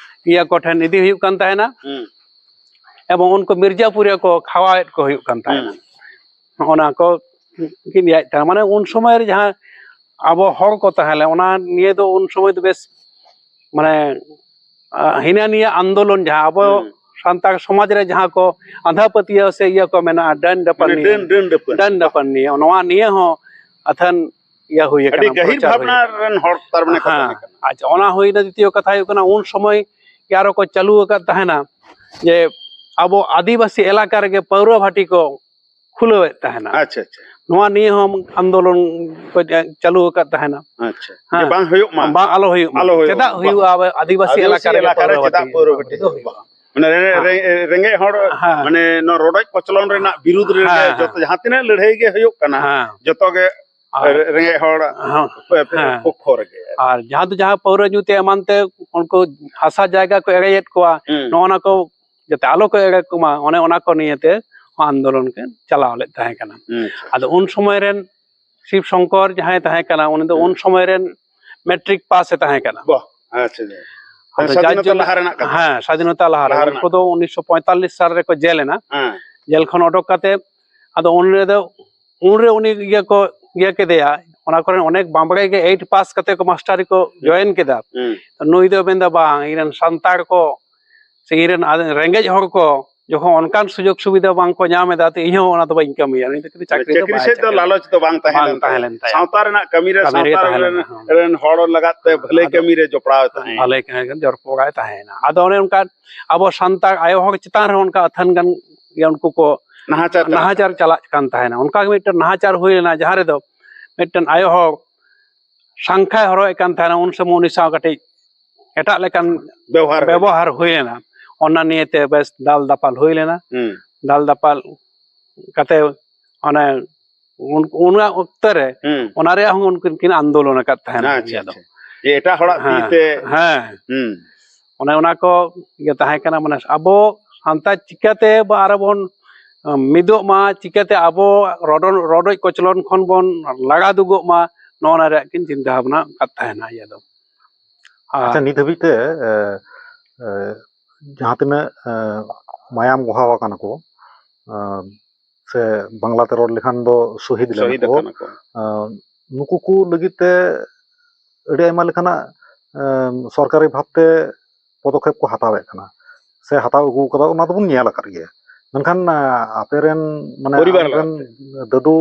ᱤᱭᱟᱹ ᱠᱚᱴᱷᱮᱱ ᱤᱫᱤ ᱦᱩᱭᱩᱜ ᱠᱟᱱ ᱛᱟᱦᱮᱱᱟ᱾ ᱦᱩᱸ᱾ ᱮᱵᱚᱝ ᱩᱱᱠᱩ ᱢᱤᱨᱡᱟᱯᱩᱨᱤᱭᱟ ᱠᱚ ᱠᱷᱟᱣᱟᱣᱮᱫ ᱠᱚ ᱦᱩᱭᱩᱜ ᱠᱟᱱ ᱛᱟᱦᱮᱱᱟ᱾ ᱦᱩᱸ᱾ ᱱᱚᱜᱼᱚ ᱱᱟ ᱠᱚ ᱠᱤᱱ ᱤᱭᱟᱹᱭᱮᱫ ᱛᱟᱦᱮᱱᱟ᱾ ᱢᱟᱱᱮ ᱩᱱ ᱥᱚᱢᱚᱭ ᱨᱮ ᱡᱟᱦᱟᱸ ᱟᱵᱚ ᱦᱚᱲ ᱠᱚ ᱛᱟᱦᱮᱸ ᱞᱮᱱ, ᱚᱱᱟ ᱱᱤᱭᱮ ᱫᱚ ᱩᱱ ᱥᱚᱢᱚᱭ ᱫᱚ ᱵᱮᱥ, ᱢᱟᱱᱮ, ᱟ, ᱦᱤᱱᱟᱹ ᱱᱤᱭᱟᱹ ᱟᱱᱫᱳᱞᱚᱱ ᱡᱟᱦᱟᱸ ᱟᱵᱚ ᱦᱩᱸ᱾ ᱥᱟᱱᱛᱟᱲ ᱥᱚᱢᱟᱡᱽ ᱨᱮ ᱡᱟᱦᱟᱸ ᱠᱚ ᱟᱸᱫᱷᱟ ᱯᱟᱹᱛᱭᱟᱹᱣ ᱥᱮ ᱤᱭᱟᱹ ᱠᱚ ᱢᱮᱱᱟᱜᱼᱟ, ᱰᱟᱹᱱ ᱰᱟᱹᱯᱟᱹᱱ ᱢᱟᱱᱮ ᱱᱤᱭᱮ, ᱰᱟᱹᱱ, ᱰᱟᱹᱱ ᱰᱟᱹᱯᱟᱹᱱ᱾ ᱰᱟᱹᱱ ᱰᱟᱹᱯᱟᱹᱱ ᱱᱤᱭᱮ, ᱱᱚᱣᱟ ᱱᱤᱭᱮ ᱦᱚᱸ ᱟᱛᱷᱟᱱ ᱤᱭᱟᱹ ᱦᱩᱭ ᱟᱹᱰᱤ ᱟᱠᱟᱱᱟ, ᱜᱟᱹᱦᱤᱨ ᱯᱨᱚᱪᱟᱨ ᱦᱩᱭ ᱵᱷᱟᱵᱽᱱᱟ ᱟᱠᱟᱱᱟ᱾ ᱨᱮᱱ ᱦᱚᱲ ᱛᱟᱨ ᱢᱟᱱᱮ ᱠᱚ ᱦᱮᱸ, ᱛᱟᱦᱮᱸ ᱠᱟᱱᱟ᱾ ᱟᱪᱪᱷᱟ, ᱚᱱᱟ ᱦᱩᱭᱱᱟ ᱫᱤᱛᱤᱭᱚ ᱠᱟᱛᱷᱟ ᱦᱩᱭᱩᱜ ᱠᱟᱱᱟ, ᱩᱱ ᱥᱚᱢᱚᱭ ᱜᱮ ᱟᱨᱚ ᱠᱚ ᱪᱟᱹᱞᱩ ᱟᱠᱟᱫ ᱛᱟᱦᱮᱱᱟ ᱡᱮ ᱟᱵᱚ ᱟᱹᱫᱤᱵᱟᱹᱥᱤ ᱮᱞᱟᱠᱟ ᱨᱮᱜᱮ ᱯᱟᱹᱣᱨᱟᱹ ᱵᱷᱟᱹᱴᱤ ᱠᱚ ᱠᱷᱩᱞᱟᱹᱣᱮᱫ ᱛᱟᱦᱮᱱᱟ᱾ ᱟᱪᱪᱷᱟ, ᱟᱪᱪᱷᱟ᱾ ᱱᱚᱣᱟ ᱱᱤᱭᱮ ᱦᱚᱸ ᱟᱱᱫᱳᱞᱚᱱ ᱠᱚ ᱪᱟᱹᱞᱩ ᱟᱠᱟᱫ ᱛᱟᱦᱮᱱᱟ᱾ ᱟᱪᱪᱷᱟ᱾ ᱦᱮᱸ᱾ ᱡᱮ ᱵᱟᱝ ᱦᱩᱭᱩᱜ ᱢᱟ᱾ ᱵᱟᱝ ᱟᱞᱚ ᱦᱩᱭᱩᱜ ᱢᱟ᱾ ᱟᱞᱚ ᱦᱩᱭᱩᱜ ᱪᱮᱫᱟᱜ ᱢᱟ᱾ ᱦᱩᱭᱩᱜᱼᱟ? ᱟᱵᱚ ᱟᱹᱫᱤᱵᱟᱹᱥᱤ ᱟᱹᱫᱤᱵᱟᱹᱥᱤ ᱮᱞᱟᱠᱟ ᱨᱮᱜᱮ ᱮᱞᱟᱠᱟ ᱨᱮ ᱯᱟᱹᱣᱨᱟᱹ ᱪᱮᱫᱟᱜ ᱵᱷᱟᱹᱴᱤ ᱯᱟᱹᱣᱨᱟᱹ ᱵᱷᱟᱹᱴᱤ ᱫᱚ ᱦᱩᱭᱩᱜᱼᱟ? ᱦᱩᱭᱩᱜᱼᱟ? ᱢᱟᱱᱮ ᱨᱮ-, ᱦᱮᱸ᱾ ᱨᱮ-, ᱨᱮᱸᱜᱮᱡ ᱦᱚᱲ, ᱦᱮᱸ᱾ ᱢᱟᱱᱮ ᱱᱚᱣᱟ ᱨᱚᱰᱚᱡ ᱠᱚᱪᱞᱚᱱ ᱨᱮᱱᱟᱜ ᱵᱤᱨᱩᱫᱽ ᱨᱮ ᱦᱮᱸ, ᱦᱮᱸ᱾ ᱡᱚᱛᱚ ᱡᱟᱦᱟᱸ ᱛᱤᱱᱟᱹᱜ ᱞᱟᱹᱲᱦᱟᱹᱭ ᱜᱮ ᱦᱩᱭᱩᱜ ᱠᱟᱱᱟ, ᱦᱮᱸ᱾ ᱡᱚᱛᱚ ᱜᱮ ᱟᱨ ᱨᱮ-, ᱨᱮᱸᱜᱮᱡ ᱦᱚᱲ ᱦᱮᱸ, ᱯᱮ-, ᱯᱮ-, ᱦᱮᱸ᱾ ᱯᱚᱠᱠᱷᱚ ᱨᱮᱜᱮ᱾ ᱟᱨ ᱡᱟᱦᱟᱸ ᱫᱚ ᱡᱟᱦᱟᱸ ᱯᱟᱹᱣᱨᱟᱹ ᱧᱩ ᱛᱮ ᱮᱢᱟᱱ ᱛᱮ ᱩᱱᱠᱩ ᱦᱟᱥᱟ ᱡᱟᱭᱜᱟ ᱠᱚ ᱮᱲᱮᱭᱮᱫ ᱠᱚᱣᱟ, ᱦᱩᱸ᱾ ᱱᱚᱜᱼᱚ ᱱᱟ ᱠᱚ ᱡᱟᱛᱮ ᱟᱞᱚ ᱠᱚ ᱮᱲᱮ ᱠᱚᱢᱟ, ᱚᱱᱮ ᱚᱱᱟ ᱠᱚ ᱱᱤᱭᱮᱛᱮ ᱟᱱᱫᱳᱞᱚᱱ ᱠᱤᱱ ᱪᱟᱞᱟᱣ ᱞᱮᱫ ᱛᱟᱦᱮᱸ ᱠᱟᱱᱟ᱾ ᱟᱪᱪᱷᱟ᱾ ᱟᱫᱚ ᱩᱱ ᱥᱚᱢᱚᱭ ᱨᱮᱱ ᱥᱤᱵ ᱥᱚᱝᱠᱚᱨ ᱡᱟᱦᱟᱸᱭ ᱛᱟᱦᱮᱸ ᱠᱟᱱᱟ, ᱩᱱᱤ ᱫᱚ ᱦᱮᱸ᱾ ᱩᱱ ᱥᱚᱢᱚᱭ ᱨᱮᱱ ᱢᱮᱴᱨᱤᱠ ᱯᱟᱥ ᱮ ᱛᱟᱦᱮᱸ ᱠᱟᱱᱟ᱾ ᱵᱟᱦ, ᱟᱪᱪᱷᱟ, ᱟᱪᱪᱷᱟ᱾ ᱟᱫᱚ ᱦᱮᱸ, ᱡᱟᱨ ᱥᱟᱫᱷᱤᱱᱚᱛᱟ ᱡᱚᱱᱱᱚ ᱞᱟᱦᱟ ᱨᱮᱱᱟᱜ ᱠᱟᱛᱷᱟ᱾ ᱦᱮᱸ, ᱥᱟᱫᱷᱤᱱᱚᱛᱟ ᱞᱟᱦᱟ ᱨᱮ᱾ ᱞᱟᱦᱟ ᱩᱱᱠᱩ ᱨᱮᱱᱟᱜ᱾ ᱫᱚ ᱩᱱᱤᱥᱥᱚ ᱯᱚᱸᱭᱛᱟᱞᱞᱤᱥ ᱥᱟᱞ ᱨᱮᱠᱚ ᱡᱮᱞ ᱮᱱᱟ᱾ ᱦᱮᱸ᱾ ᱡᱮᱞ ᱠᱷᱚᱱ ᱚᱰᱚᱠ ᱠᱟᱛᱮ ᱟᱫᱚ ᱩᱱᱨᱮ ᱫᱚ, ᱩᱱᱨᱮ ᱩᱱᱤ ᱤᱭᱟᱹ ᱠᱚ ᱤᱭᱟᱹ ᱠᱮᱫᱮᱭᱟ, ᱚᱱᱟ ᱠᱚᱨᱮ ᱚᱱᱮᱠ ᱵᱟᱸᱵᱲᱮ ᱜᱮ ᱮᱭᱤᱴ ᱯᱟᱥ ᱠᱟᱛᱮ ᱠᱚ ᱢᱟᱥᱴᱟᱨᱤ ᱠᱚ ᱦᱩᱸ᱾ ᱡᱚᱭᱮᱱ ᱠᱮᱫᱟ᱾ ᱦᱩᱸ᱾ ᱱᱩᱭ ᱫᱚ ᱢᱮᱱᱫᱟ, "ᱵᱟᱝ, ᱤᱧ ᱨᱮᱱ ᱥᱟᱱᱛᱟᱲ ᱠᱚ ᱥᱮ ᱤᱧ ᱨᱮᱱ ᱟᱫ-, ᱨᱮᱸᱜᱮᱡ ᱦᱚᱲ ᱠᱚ ᱡᱚᱠᱷᱚᱱ ᱚᱱᱠᱟᱱ ᱥᱩᱡᱳᱜᱽ ᱥᱩᱵᱤᱫᱷᱟ ᱵᱟᱝ ᱠᱚ ᱧᱟᱢ ᱮᱫᱟ, ᱛᱚ ᱤᱧ ᱦᱚᱸ ᱚᱱᱟ ᱫᱚ ᱵᱟᱹᱧ ᱠᱟᱹᱢᱤᱭᱟ᱾" ᱩᱱᱤ ᱫᱚ ᱠᱤᱱᱛᱩ ᱪᱟᱹᱠᱨᱤ ᱫᱚ ᱪᱟᱹᱠᱨᱤ ᱵᱟᱭ ᱥᱮᱫ ᱫᱚ ᱪᱟᱹᱠᱨᱤᱭᱟ᱾ ᱞᱟᱞᱚᱪ ᱫᱚ ᱵᱟᱝ ᱛᱟᱦᱮᱸ ᱵᱟᱝ ᱞᱮᱱ ᱛᱟᱦᱮᱸ ᱛᱟᱭᱟ᱾ ᱞᱮᱱ ᱛᱟᱭᱟ᱾ ᱥᱟᱶᱛᱟ ᱨᱮᱱᱟᱜ ᱠᱟᱹᱢᱤ ᱨᱮ, ᱠᱟᱹᱢᱤ ᱨᱮ ᱥᱟᱶᱛᱟ ᱛᱟᱦᱮᱸ ᱨᱮᱱ, ᱞᱮᱱᱟ, ᱦᱮᱸ᱾ ᱨᱮᱱ ᱦᱚᱲ ᱞᱟᱜᱟᱛ ᱛᱮ ᱦᱮᱸ, ᱵᱷᱟᱹᱞᱟᱹᱭ ᱟᱫᱚ ᱠᱟᱹᱢᱤ ᱨᱮ ᱡᱚᱯᱲᱟᱣ ᱛᱟᱦᱮᱸ ᱵᱷᱟᱹᱞᱟᱹᱭ ᱠᱟᱹᱢᱤ ᱨᱮ ᱡᱚᱯᱲᱟᱣ ᱛᱟᱦᱮᱸᱭᱮᱱᱟ᱾ ᱟᱫᱚ ᱚᱱᱮ ᱚᱱᱠᱟ ᱟᱵᱚ ᱥᱟᱱᱛᱟᱲ ᱟᱭᱳ ᱦᱚᱲ ᱪᱮᱛᱟᱱ ᱨᱮᱦᱚᱸ ᱚᱱᱠᱟ ᱟᱹᱛᱷᱟᱹᱱ ᱜᱟᱱ ᱜᱮ ᱩᱱᱠᱩ ᱠᱚ ᱱᱟᱦᱟᱪᱟᱨ ᱪᱟᱞᱟᱜ ᱱᱟᱦᱟᱪᱟᱨ ᱪᱟᱞᱟᱜ ᱠᱟᱱ ᱛᱟᱦᱮᱱᱟ᱾ ᱚᱱᱠᱟ ᱜᱮ ᱢᱤᱫᱴᱮᱱ ᱱᱟᱦᱟᱪᱟᱨ ᱦᱩᱭ ᱞᱮᱱᱟ, ᱡᱟᱦᱟᱸ ᱨᱮᱫᱚ ᱢᱤᱫᱴᱮᱱ ᱟᱭᱳ ᱦᱚᱲ ᱥᱟᱝᱠᱷᱟᱭ ᱦᱚᱨᱚᱜ ᱮᱫ ᱠᱟᱱ ᱛᱟᱦᱮᱱᱟ, ᱩᱱ ᱥᱚᱢᱚᱭ ᱩᱱᱤ ᱥᱟᱶ ᱠᱟᱹᱴᱤᱡ ᱮᱴᱟᱜ ᱞᱮᱠᱟᱱ ᱵᱮᱵᱚᱦᱟᱨ ᱦᱩᱭ ᱵᱮᱵᱚᱦᱟᱨ ᱦᱩᱭ ᱞᱮᱱᱟ᱾ ᱚᱱᱟ ᱱᱤᱭᱮᱛᱮ ᱵᱮᱥ ᱫᱟᱞ ᱫᱟᱯᱟᱞ ᱦᱩᱭ ᱞᱮᱱᱟ᱾ ᱦᱩᱸ᱾ ᱫᱟᱞ ᱫᱟᱯᱟᱞ ᱠᱟᱛᱮ ᱚᱱᱮ ᱩᱱ-, ᱚᱱᱟ ᱚᱠᱛᱚ ᱨᱮ ᱦᱩᱸ᱾ ᱚᱱᱟ ᱨᱮᱭᱟᱜ ᱦᱚᱸ ᱩᱱᱠᱤᱱ ᱠᱤᱱ ᱟᱱᱫᱳᱞᱚᱱ ᱟᱠᱟᱫ ᱛᱟᱦᱮᱱᱟ᱾ ᱟᱪᱪᱷᱟ, ᱤᱭᱟᱹ ᱫᱚ᱾ ᱟᱪᱪᱷᱟ᱾ ᱡᱮ ᱮᱴᱟᱜ ᱦᱚᱲᱟᱜ ᱛᱤ ᱦᱮᱸ, ᱛᱮ᱾ ᱦᱮᱸ᱾ ᱦᱩᱸ᱾ ᱚᱱᱮ ᱚᱱᱟ ᱠᱚ ᱤᱭᱟᱹ ᱛᱟᱦᱮᱸ ᱠᱟᱱᱟ, ᱢᱟᱱᱮ ᱟᱵᱚ ᱥᱟᱱᱛᱟᱲ ᱪᱤᱠᱟᱹᱛᱮ ᱵᱟ ᱟᱨᱚ ᱵᱚᱱ ᱢᱤᱫᱚᱜ ᱢᱟ, ᱪᱤᱠᱟᱹᱛᱮ ᱟᱵᱚ ᱨᱚᱰᱚ-, ᱨᱚᱰᱚᱡ ᱠᱚᱪᱞᱚᱱ ᱠᱷᱚᱱ ᱵᱚᱱ ᱞᱟᱜᱟ ᱫᱩᱜᱚᱜ ᱢᱟ, ᱱᱚᱜᱼᱚ ᱱᱟ ᱨᱮᱭᱟᱜ ᱠᱤᱱ ᱪᱤᱱᱛᱟᱹ ᱵᱷᱟᱵᱽᱱᱟ ᱟᱠᱟᱫ ᱛᱟᱦᱮᱱᱟ ᱤᱭᱟᱹ ᱫᱚ᱾ ᱟᱨ ᱟᱪᱪᱷᱟ, ᱱᱤᱛ ᱦᱟᱹᱵᱤᱡ ᱛᱮ, ᱮ, ᱮ, ᱡᱟᱦᱟᱸ ᱛᱤᱱᱟᱹᱜ, ᱮ, ᱢᱟᱭᱟᱢ ᱵᱚᱦᱟᱣ ᱟᱠᱟᱱᱟ ᱠᱚ, ᱮ, ᱥᱮ ᱵᱟᱝᱞᱟ ᱛᱮ ᱨᱚᱲ ᱞᱮᱠᱷᱟᱱ ᱫᱚ ᱥᱚᱦᱤᱫ ᱞᱮᱱᱟ ᱥᱚᱦᱤᱫ ᱠᱚ, ᱟᱠᱟᱱᱟ ᱠᱚ᱾ ᱮ, ᱱᱩᱠᱩ ᱠᱚ ᱞᱟᱹᱜᱤᱫ ᱛᱮ ᱟᱹᱰᱤ ᱟᱭᱢᱟ ᱞᱮᱠᱟᱱᱟᱜ, ᱮ, ᱥᱚᱨᱠᱟᱨᱤ ᱵᱷᱟᱵᱽᱛᱮ ᱯᱚᱫᱚᱠᱷᱮᱯ ᱠᱚ ᱦᱟᱛᱟᱣᱮᱫ ᱠᱟᱱᱟ ᱥᱮ ᱦᱟᱛᱟᱣ ᱟᱹᱜᱩ ᱠᱟᱫᱟ, ᱚᱱᱟ ᱫᱚᱵᱚᱱ ᱧᱮᱞ ᱟᱠᱟᱫ ᱜᱮᱭᱟ᱾ ᱢᱮᱱᱠᱷᱟᱱ, ᱟ, ᱟᱯᱮ ᱨᱮᱱ, ᱢᱟᱱᱮ, ᱯᱚᱨᱤᱵᱟᱨ ᱟᱢ ᱨᱮᱱ ᱞᱟᱜᱟᱛ ᱛᱮ᱾ ᱫᱟᱹᱫᱩ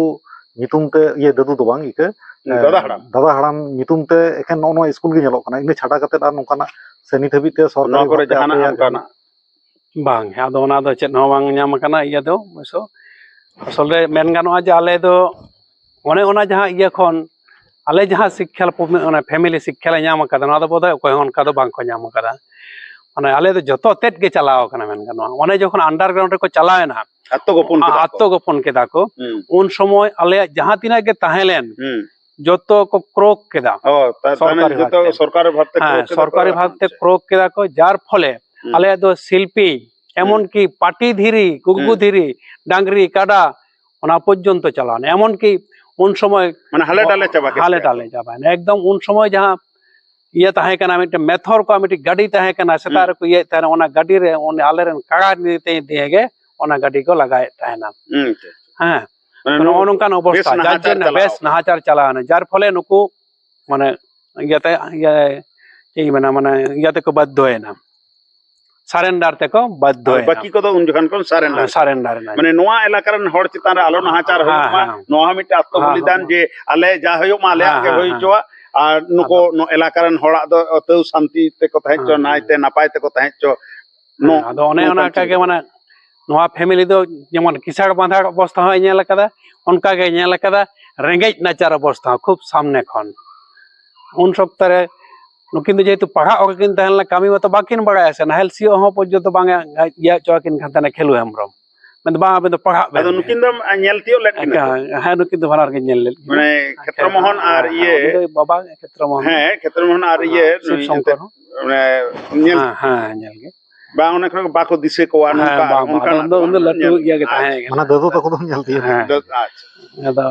ᱧᱩᱛᱩᱢ ᱛᱮ, ᱤᱭᱟᱹ, ᱫᱟᱹᱫᱩ ᱫᱚ ᱵᱟᱝ, ᱤᱠᱟᱹ, ᱦᱩᱸ, ᱮ, ᱫᱟᱫᱟ ᱦᱟᱲᱟᱢ᱾ ᱫᱟᱫᱟ ᱦᱟᱲᱟᱢ ᱧᱩᱛᱩᱢ ᱛᱮ ᱮᱠᱷᱮᱱ ᱱᱚᱜᱼᱚ ᱱᱚᱣᱟ ᱥᱠᱩᱞ ᱜᱮ ᱧᱮᱞᱚᱜ ᱠᱟᱱᱟ, ᱤᱱᱟᱹ ᱪᱷᱟᱰᱟ ᱠᱟᱛᱮ ᱟᱨ ᱱᱚᱝᱠᱟᱱᱟᱜ ᱥᱮ ᱱᱤᱛ ᱦᱟᱹᱵᱤᱡ ᱛᱮ ᱥᱚᱨᱠᱟᱨᱤ ᱱᱚᱣᱟ ᱠᱚᱨᱮ ᱵᱷᱟᱵᱽᱛᱮ ᱡᱟᱦᱟᱱᱟᱜ ᱟᱯᱮᱭᱟᱜ ᱚᱱᱠᱟᱱᱟᱜ? ᱵᱟᱝ, ᱟᱫᱚ ᱚᱱᱟ ᱫᱚ ᱪᱮᱫ ᱦᱚᱸ ᱵᱟᱝ ᱧᱟᱢ ᱟᱠᱟᱱᱟ ᱤᱭᱟᱹ ᱫᱚ, ᱚᱵᱚᱥᱥᱚ᱾ ᱟᱥᱚᱞ ᱨᱮ ᱢᱮᱱ ᱜᱟᱱᱚᱜᱼᱟ ᱡᱮ ᱟᱞᱮ ᱫᱚ ᱚᱱᱮ ᱚᱱᱟ ᱡᱟᱦᱟᱸ ᱤᱭᱟᱹ ᱠᱷᱚᱱ ᱟᱞᱮ ᱡᱟᱦᱟᱸ ᱥᱤᱠᱠᱷᱟ, ᱚᱱᱟ family ᱥᱤᱠᱠᱷᱟ ᱞᱮ ᱧᱟᱢ ᱟᱠᱟᱫᱟ, ᱱᱚᱣᱟ ᱫᱚ ᱵᱳᱫᱷᱚᱭ ᱚᱠᱚᱭ ᱦᱚᱸ ᱚᱱᱠᱟ ᱫᱚ ᱵᱟᱝ ᱠᱚ ᱧᱟᱢ ᱟᱠᱟᱫᱟ᱾ ᱢᱟᱱᱮ ᱟᱞᱮ ᱫᱚ ᱡᱚᱛᱚ ᱛᱮᱫ ᱜᱮ ᱪᱟᱞᱟᱣ ᱟᱠᱟᱱᱟ, ᱢᱮᱱ ᱜᱟᱱᱚᱜᱼᱟ᱾ ᱚᱱᱮ ᱡᱚᱠᱷᱚᱱ underground ᱨᱮᱠᱚ ᱪᱟᱞᱟᱣ ᱮᱱᱟ, ᱟᱛᱛᱚᱜᱳᱯᱚᱱ ᱠᱮᱫᱟ ᱠᱚ᱾ ᱟᱛᱛᱚᱜᱳᱯᱚᱱ ᱠᱮᱫᱟ ᱠᱚ, ᱦᱩᱸ᱾ ᱩᱱ ᱥᱚᱢᱚᱭ ᱟᱞᱮᱭᱟᱜ ᱡᱟᱦᱟᱸ ᱛᱤᱱᱟᱹᱜ ᱜᱮ ᱛᱟᱦᱮᱸ ᱞᱮᱱ, ᱦᱩᱸ᱾ ᱡᱚᱛᱚ ᱠᱚ ᱠᱨᱳᱠ ᱠᱮᱫᱟ᱾ ᱚ, ᱛᱟ-, ᱛᱟᱦᱞᱮ ᱥᱚᱨᱠᱟᱨᱤ ᱡᱚᱛᱚ ᱵᱷᱟᱵᱽᱛᱮ᱾ ᱥᱚᱨᱠᱟᱨᱤ ᱵᱷᱟᱵᱽᱛᱮ ᱦᱮᱸ, ᱠᱨᱳᱠ ᱠᱮᱫᱟ ᱥᱚᱨᱠᱟᱨᱤ ᱠᱚ᱾ ᱵᱷᱟᱵᱽᱛᱮ ᱠᱨᱳᱠ ᱠᱮᱫᱟ ᱠᱚ, ᱡᱟᱨ ᱯᱷᱚᱞᱮ ᱦᱩᱸ᱾ ᱟᱞᱮᱭᱟᱜ ᱫᱚ ᱥᱤᱞᱯᱤ, ᱮᱢᱚᱱ ᱠᱤ ᱯᱟᱴᱤ ᱫᱷᱤᱨᱤ, ᱜᱩᱜᱩ ᱦᱩᱸ᱾ ᱫᱷᱤᱨᱤ, ᱰᱟᱝᱨᱤ, ᱠᱟᱰᱟ, ᱚᱱᱟ ᱯᱚᱨᱡᱚᱱᱛᱚ ᱪᱟᱞᱟᱣᱱᱟ᱾ ᱮᱢᱚᱱ ᱠᱤ ᱩᱱ ᱥᱚᱢᱚᱭ ᱢᱟᱱᱮ ᱦᱟᱞᱮ ᱰᱟᱞᱮ ᱪᱟᱵᱟ ᱠᱮᱫ ᱦᱟᱞᱮ ᱯᱮᱭᱟ᱾ ᱰᱟᱞᱮ ᱪᱟᱵᱟᱭᱮᱱᱟ᱾ ᱮᱠᱫᱚᱢ ᱩᱱ ᱥᱚᱢᱚᱭ ᱡᱟᱦᱟᱸ ᱤᱭᱟᱹ ᱛᱟᱦᱮᱸ ᱠᱟᱱᱟ, ᱢᱤᱫᱴᱮᱱ ᱢᱮᱛᱷᱚᱨ ᱠᱚᱣᱟᱜ ᱢᱤᱫᱴᱮᱱ ᱜᱟᱹᱰᱤ ᱛᱟᱦᱮᱸ ᱠᱟᱱᱟ, ᱥᱮᱛᱟᱜ ᱦᱩᱸ᱾ ᱨᱮᱠᱚ ᱤᱭᱟᱹᱭᱮᱫ ᱛᱟᱦᱮᱱᱟ, ᱚᱱᱟ ᱜᱟᱹᱰᱤ ᱨᱮ ᱩᱱᱤ ᱟᱞᱮᱨᱮᱱ ᱠᱟᱲᱟ ᱱᱤᱭᱮ ᱛᱮ ᱤᱫᱤᱭᱮ ᱜᱮ ᱚᱱᱟ ᱜᱟᱹᱰᱤ ᱠᱚ ᱞᱟᱜᱟᱭᱮᱫ ᱛᱟᱦᱮᱱᱟ᱾ ᱦᱩᱸ, ᱟᱪᱪᱷᱟ, ᱟᱪᱪᱷᱟ᱾ ᱦᱮᱸ᱾ ᱢᱟᱱᱮ ᱛᱚ ᱱᱚᱜᱼᱚ ᱱᱚᱣᱟ ᱱᱚᱝᱠᱟᱱ ᱵᱮᱥ ᱚᱵᱚᱥᱛᱷᱟ, ᱡᱟᱨ ᱱᱟᱦᱟᱪᱟᱨ ᱡᱚᱱᱱᱚ ᱪᱟᱞᱟᱣ ᱵᱮᱥ ᱠᱟᱱᱟ᱾ ᱱᱟᱦᱟᱪᱟᱨ ᱪᱟᱞᱟᱣᱮᱱᱟ, ᱡᱟᱨ ᱯᱷᱚᱞᱮ ᱱᱩᱠᱩ ᱢᱟᱱᱮ ᱤᱭᱟᱹᱛᱮ, ᱤᱭᱟᱹ, ᱪᱮᱫ ᱤᱧ ᱢᱮᱱᱟ, ᱢᱟᱱᱮ ᱤᱭᱟᱹ ᱛᱮᱠᱚ ᱵᱟᱫᱽᱫᱷᱚᱭᱮᱱᱟ, surrender ᱛᱮᱠᱚ ᱦᱳᱭ, ᱵᱟᱫᱽᱫᱷᱚᱭᱮᱱᱟ᱾ ᱵᱟᱹᱠᱤ ᱠᱚᱫᱚ ᱩᱱ ᱡᱚᱠᱷᱚᱱ ᱠᱚ surrender᱾ ᱦᱮᱸ, surrender ᱮᱱᱟ᱾ ᱢᱟᱱᱮ ᱱᱚᱣᱟ ᱮᱞᱟᱠᱟ ᱨᱮᱱ ᱦᱚᱲ ᱪᱮᱛᱟᱱ ᱨᱮ ᱟᱞᱚ ᱱᱟᱦᱟᱪᱟᱨ ᱦᱩᱭᱩᱜ ᱦᱮᱸ, ᱢᱟ, ᱦᱮᱸ᱾ ᱱᱚᱣᱟ ᱦᱚᱸ ᱢᱤᱫᱴᱮᱱ ᱟᱛᱢᱚ ᱦᱮᱸ, ᱵᱚᱞᱤᱫᱟᱱ ᱦᱮᱸ᱾ ᱡᱮ ᱟᱞᱮ ᱡᱟ ᱦᱩᱭᱩᱜ ᱢᱟ ᱟᱞᱮᱭᱟᱜ ᱦᱮᱸ, ᱜᱮ ᱦᱮᱸ, ᱦᱩᱭ ᱦᱮᱸ᱾ ᱦᱚᱪᱚᱣᱟᱜ, ᱟᱨ ᱱᱩᱠᱩ ᱟᱫᱚ ᱱᱚ-, ᱮᱞᱟᱠᱟ ᱨᱮᱱ ᱦᱚᱲᱟᱜ ᱫᱚ ᱛᱟᱹᱣ ᱥᱟᱱᱛᱤ ᱛᱮᱠᱚ ᱛᱟᱦᱮᱸ ᱦᱚᱪᱚ, ᱦᱮᱸ, ᱱᱟᱭᱛᱮ ᱦᱮᱸ᱾ ᱱᱟᱯᱟᱭ ᱛᱮᱠᱚ ᱛᱟᱦᱮᱸ ᱦᱚᱪᱚ᱾ ᱦᱮᱸ, ᱱᱚ-, ᱟᱫᱚ ᱚᱱᱮ ᱱᱚᱝᱠᱟᱱ ᱚᱱᱟ ᱞᱮᱠᱟ ᱜᱮ ᱪᱤᱱᱛᱟᱹ᱾ ᱢᱟᱱᱮ ᱱᱚᱣᱟ family ᱫᱚ ᱡᱮᱢᱚᱱ ᱠᱤᱥᱟᱬ ᱵᱟᱸᱫᱷᱟᱲ ᱚᱵᱚᱥᱛᱷᱟ ᱦᱚᱸᱭ ᱧᱮᱞ ᱟᱠᱟᱫᱟ, ᱚᱱᱠᱟ ᱜᱮ ᱧᱮᱞ ᱟᱠᱟᱫᱟ ᱨᱮᱸᱜᱮᱡ ᱱᱟᱪᱟᱨ ᱚᱵᱚᱥᱛᱷᱟ ᱦᱚᱸ ᱠᱷᱩᱵ ᱥᱟᱢᱱᱮ ᱠᱷᱚᱱ᱾ ᱩᱱ ᱥᱚᱠᱛᱚ ᱨᱮ ᱱᱩᱠᱤᱱ ᱫᱚ ᱡᱮᱦᱮᱛᱩ ᱯᱟᱲᱦᱟᱜ ᱚᱠᱟ ᱠᱤᱱ ᱛᱟᱦᱮᱸ ᱞᱮᱱᱟ, ᱠᱟᱹᱢᱤ ᱢᱟᱛᱚ ᱵᱟᱹᱠᱤᱱ ᱵᱟᱲᱟᱭᱟ ᱥᱮ, ᱱᱟᱦᱮᱞ ᱥᱤᱭᱳᱜ ᱦᱚᱸ ᱯᱚᱨᱡᱚᱱᱛᱚ ᱵᱟᱝ ᱮ ᱤᱭᱟᱹ ᱦᱚᱪᱚ ᱟᱹᱠᱤᱱ ᱠᱟᱱ ᱛᱟᱦᱮᱱᱟ ᱠᱷᱮᱞᱩ ᱦᱮᱢᱵᱨᱚᱢ᱾ ᱢᱮᱱᱫᱟ, "ᱵᱟᱝ, ᱟᱵᱮᱱ ᱫᱚ ᱯᱟᱲᱦᱟᱜ ᱵᱮᱱ ᱟᱫᱚ ᱜᱮ᱾" ᱱᱩᱠᱤᱱ ᱫᱚᱢ, ᱟ, ᱧᱮᱞ ᱛᱤᱭᱳᱜ ᱞᱮᱫ ᱠᱤᱱᱟ ᱛᱚ? ᱦᱮᱸ, ᱦᱮᱸ, ᱱᱩᱠᱤᱱ ᱫᱚ ᱵᱟᱱᱟᱨ ᱜᱮ ᱧᱮᱞ ᱞᱮᱫ ᱠᱤᱱᱟ᱾ ᱢᱟᱱᱮ ᱠᱷᱮᱛᱨᱚ ᱢᱳᱦᱚᱱ ᱟᱨ ᱦᱮᱸ, ᱤᱭᱟᱹ ᱩᱱᱤ ᱫᱚ ᱵᱟᱵᱟ ᱠᱷᱮᱛᱨᱚ ᱢᱳᱦᱚᱱ᱾ ᱦᱮᱸ, ᱠᱷᱮᱛᱨᱚ ᱢᱳᱦᱚᱱ ᱟᱨ ᱦᱮᱸ, ᱤᱭᱟᱹ ᱥᱤᱵ ᱱᱩᱭ ᱥᱚᱝᱠᱚᱨ ᱮᱱᱛᱮᱫ, ᱦᱚᱸ᱾ ᱢᱟᱱᱮ ᱧᱮᱞ ᱦᱮᱸ, ᱦᱮᱸ, ᱧᱮᱞ ᱜᱮ᱾ ᱵᱟᱝ, ᱚᱱᱮ ᱠᱷᱚᱱ ᱵᱟᱠᱚ ᱫᱤᱥᱟᱹ ᱠᱚᱣᱟ, ᱦᱮᱸ, ᱱᱚᱝᱠᱟ, ᱵᱟᱝ, ᱵᱟᱝ, ᱚᱱᱠᱟᱱᱟᱜ ᱩᱱᱫᱚ, ᱫᱚ ᱩᱱᱫᱚ ᱵᱟᱝ ᱞᱟᱹᱴᱩ ᱧᱮᱞ ᱜᱮᱭᱟ ᱠᱚ ᱠᱟᱱᱟ᱾ ᱛᱟᱦᱮᱸ ᱠᱟᱱᱟ᱾ ᱢᱟᱱᱮ ᱫᱟᱫᱩ ᱛᱟᱠᱚ ᱫᱚᱢ ᱧᱮᱞ ᱛᱤᱭᱳᱜ ᱦᱮᱸ᱾ ᱠᱮᱫᱟ᱾ ᱫᱟᱫ-, ᱟᱪᱪᱷᱟ᱾ ᱟᱫᱚ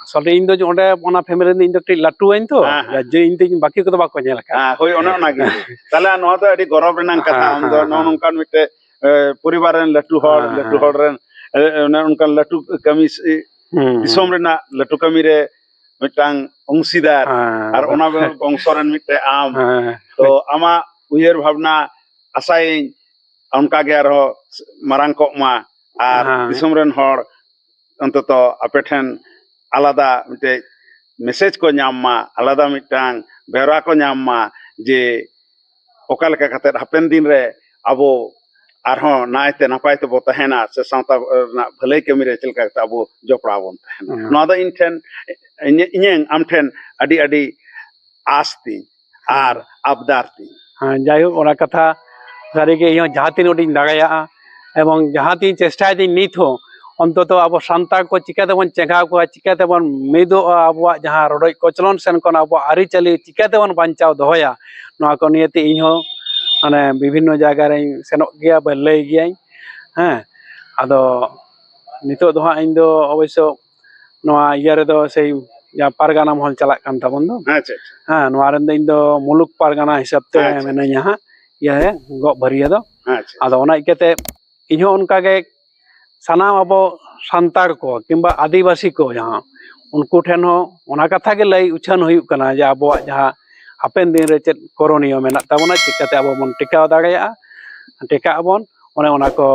ᱟᱥᱚᱞᱮ ᱤᱧ ᱫᱚ ᱚᱸᱰᱮ ᱚᱱᱟ family ᱨᱮᱱ ᱤᱧ ᱫᱚ ᱠᱟᱹᱴᱤᱡ ᱞᱟᱹᱴᱩᱣᱟᱹᱧ ᱛᱚ, ᱦᱮᱸ, ᱦᱮᱸ᱾ ᱡᱟᱨ ᱡᱮ ᱤᱧ ᱫᱚ ᱵᱟᱹᱠᱤ ᱠᱚᱫᱚ ᱵᱟᱠᱚ ᱧᱮᱞ ᱟᱠᱟᱫ᱾ ᱦᱮᱸ, ᱦᱳᱭ, ᱚᱱᱮ ᱚᱱᱟ ᱜᱮ᱾ ᱛᱟᱦᱞᱮ ᱱᱚᱣᱟ ᱫᱚ ᱟᱹᱰᱤ ᱜᱚᱨᱚᱵᱽ ᱨᱮᱱᱟᱜ ᱠᱟᱛᱷᱟ᱾ ᱦᱮᱸ, ᱟᱢ ᱫᱚ ᱦᱮᱸ, ᱱᱚᱜᱼᱚ ᱦᱮᱸ᱾ ᱱᱚᱝᱠᱟᱱ ᱢᱤᱫᱴᱮᱡ, ᱮ, ᱯᱚᱨᱤᱵᱟᱨ ᱨᱮᱱ ᱞᱟᱹᱴᱩ ᱦᱚᱲ, ᱦᱮᱸ, ᱞᱟᱹᱴᱩ ᱦᱮᱸ᱾ ᱦᱚᱲ ᱨᱮᱱ, ᱮ, ᱮ, ᱚᱱᱮ ᱚᱱᱠᱟᱱ ᱞᱟᱹᱴᱩ ᱠᱟᱹᱢᱤ ᱥᱮ ᱦᱩᱸ, ᱫᱤᱥᱚᱢ ᱦᱩᱸ᱾ ᱨᱮᱱᱟᱜ ᱞᱟᱹᱴᱩ ᱠᱟᱹᱢᱤ ᱨᱮ ᱢᱤᱫᱴᱟᱝ ᱚᱝᱥᱤᱫᱟᱨ, ᱦᱮᱸ, ᱟᱨ ᱚᱱᱟ ᱦᱮᱸ᱾ ᱵᱚᱝᱥᱚ ᱨᱮᱱ ᱢᱤᱫᱴᱮᱡ ᱟᱢ᱾ ᱦᱮᱸ᱾ ᱛᱚ, ᱟᱢᱟᱜ ᱩᱭᱦᱟᱹᱨ ᱵᱷᱟᱵᱽᱱᱟ ᱟᱥᱟᱭᱟᱹᱧ ᱚᱱᱠᱟ ᱜᱮ ᱟᱨᱦᱚᱸ ᱢᱟᱨᱟᱝ ᱠᱚᱜ ᱢᱟ, ᱟᱨ ᱦᱮᱸ᱾ ᱫᱤᱥᱚᱢ ᱨᱮᱱ ᱦᱚᱲ ᱚᱱᱛᱚᱛᱚ ᱟᱯᱮ ᱴᱷᱮᱱ ᱟᱞᱟᱫᱟ ᱢᱤᱫᱴᱮᱡ message ᱠᱚ ᱧᱟᱢ ᱢᱟ, ᱟᱞᱟᱫᱟ ᱢᱤᱫᱴᱟᱝ ᱵᱮᱣᱨᱟ ᱠᱚ ᱧᱟᱢ ᱢᱟ, ᱡᱮ ᱚᱠᱟ ᱞᱮᱠᱟ ᱠᱟᱛᱮᱫ ᱦᱟᱯᱮᱱ ᱫᱤᱱ ᱨᱮ ᱟᱵᱚ ᱟᱨᱦᱚᱸ ᱱᱟᱭᱛᱮ ᱱᱟᱯᱟᱭ ᱛᱮᱵᱚ ᱛᱟᱦᱮᱱᱟ, ᱥᱮ ᱥᱟᱶᱛᱟ ᱨᱮᱱᱟᱜ ᱵᱷᱟᱹᱞᱟᱹᱭ ᱠᱟᱹᱢᱤ ᱨᱮ ᱪᱮᱫ ᱞᱮᱠᱟ ᱠᱟᱛᱮ ᱟᱵᱚ ᱡᱚᱯᱲᱟᱣ ᱵᱚᱱ ᱛᱟᱦᱮᱱᱟ᱾ ᱦᱩᱸ᱾ ᱱᱚᱣᱟ ᱫᱚ ᱤᱧ ᱴᱷᱮᱱ, ᱤᱧ-, ᱤᱧᱟᱹᱝ ᱟᱢ ᱴᱷᱮᱱ ᱟᱹᱰᱤ ᱟᱹᱰᱤ ᱟᱸᱥ ᱛᱤᱧ ᱟᱨ ᱦᱩᱸ᱾ ᱟᱵᱫᱟᱨ ᱛᱤᱧ᱾ ᱦᱮᱸ, ᱡᱟᱭᱦᱳᱠ, ᱚᱱᱟ ᱠᱟᱛᱷᱟ ᱥᱟᱹᱨᱤᱜᱮ ᱤᱧ ᱦᱚᱸ ᱡᱟᱦᱟᱸ ᱛᱤᱱ ᱩᱰᱤᱧ ᱫᱟᱲᱮᱭᱟᱜᱼᱟ, ᱮᱵᱚᱝ ᱡᱟᱦᱟᱸ ᱛᱤᱧ ᱪᱮᱥᱴᱟᱭᱮᱫᱟᱹᱧ ᱱᱤᱛ ᱦᱚᱸ, ᱚᱱᱛᱚᱛᱚ ᱟᱵᱚ ᱥᱟᱱᱛᱟᱲ ᱠᱚ ᱪᱤᱠᱟᱹ ᱛᱮᱵᱚᱱ ᱪᱮᱸᱜᱷᱟᱣ ᱠᱚᱣᱟ, ᱪᱤᱠᱟᱹ ᱛᱮᱵᱚᱱ ᱢᱤᱫᱚᱜᱼᱟ, ᱟᱵᱚᱣᱟᱜ ᱡᱟᱦᱟᱸ ᱨᱚᱰᱚᱡ ᱠᱚᱪᱞᱚᱱ ᱥᱮᱱ ᱠᱷᱚᱱ ᱟᱵᱚᱣᱟᱜ ᱟᱹᱨᱤᱪᱟᱹᱞᱤ ᱪᱤᱠᱟᱹ ᱛᱮᱵᱚᱱ ᱵᱟᱧᱪᱟᱣ ᱫᱚᱦᱚᱭᱟ, ᱱᱚᱣᱟ ᱠᱚ ᱱᱤᱭᱮᱛᱮ ᱤᱧ ᱦᱚᱸ ᱢᱟᱱᱮ ᱵᱤᱵᱷᱤᱱᱱᱚ ᱡᱟᱭᱜᱟ ᱨᱮᱧ ᱥᱮᱱᱚᱜ ᱜᱮᱭᱟ, ᱵᱟ ᱞᱟᱹᱭ ᱜᱮᱭᱟᱹᱧ᱾ ᱦᱮᱸ, ᱟᱫᱚ ᱱᱤᱛᱚᱜ ᱫᱚ ᱦᱟᱸᱜ ᱤᱧ ᱫᱚ ᱚᱵᱚᱥᱥᱚ ᱱᱚᱣᱟ ᱤᱭᱟᱹ ᱨᱮᱫᱚ ᱥᱮᱭ ᱡᱟᱦᱟᱸ ᱯᱟᱨᱜᱟᱱᱟ ᱢᱚᱦᱚᱞ ᱪᱟᱞᱟᱜ ᱠᱟᱱ ᱛᱟᱵᱚᱱ ᱫᱚ᱾ ᱟᱪᱪᱷᱟ, ᱟᱪᱪᱷᱟ᱾ ᱦᱮᱸ, ᱱᱚᱣᱟ ᱨᱮᱱ ᱫᱚ ᱤᱧ ᱫᱚ ᱢᱩᱞᱩᱠ ᱯᱟᱨᱜᱟᱱᱟ ᱦᱤᱥᱟᱹᱵ ᱛᱮ ᱟᱪᱪᱷᱟ᱾ ᱢᱤᱱᱟᱹᱧᱟ ᱦᱟᱸᱜ, ᱤᱭᱟᱹ ᱜᱚᱜ ᱵᱷᱟᱹᱨᱤᱭᱟᱹ ᱫᱚ᱾ ᱟᱪᱪᱷᱟ᱾ ᱟᱫᱚ ᱚᱱᱟ ᱤᱠᱟᱹᱛᱮ ᱤᱧ ᱦᱚᱸ ᱚᱱᱠᱟ ᱜᱮ ᱥᱟᱱᱟᱢ ᱟᱵᱚ ᱥᱟᱱᱛᱟᱲ ᱠᱚ ᱠᱤᱝᱵᱟ ᱟᱹᱫᱤᱵᱟᱹᱥᱤ ᱠᱚ ᱡᱟᱦᱟᱸ, ᱩᱱᱠᱩ ᱴᱷᱮᱱ ᱦᱚᱸ ᱚᱱᱟ ᱠᱟᱛᱷᱟ ᱜᱮ ᱞᱟᱹᱭ ᱩᱪᱷᱟᱹᱱ ᱦᱩᱭᱩᱜ ᱠᱟᱱᱟ ᱡᱮ ᱟᱵᱚᱣᱟᱜ ᱡᱟᱦᱟᱸ ᱦᱟᱯᱮᱱ ᱫᱤᱱ ᱨᱮ ᱪᱮᱫ ᱠᱚᱨᱚᱱᱤᱭᱚ ᱢᱮᱱᱟᱜ ᱛᱟᱵᱚᱱᱟ, ᱪᱤᱠᱟᱹᱛᱮ ᱟᱵᱚ ᱵᱚᱱ ᱴᱮᱠᱟᱣ ᱫᱟᱲᱮᱭᱟᱜᱼᱟ, ᱴᱮᱠᱟᱜ ᱟᱵᱚᱱ, ᱚᱱᱮ ᱚᱱᱟ ᱠᱚ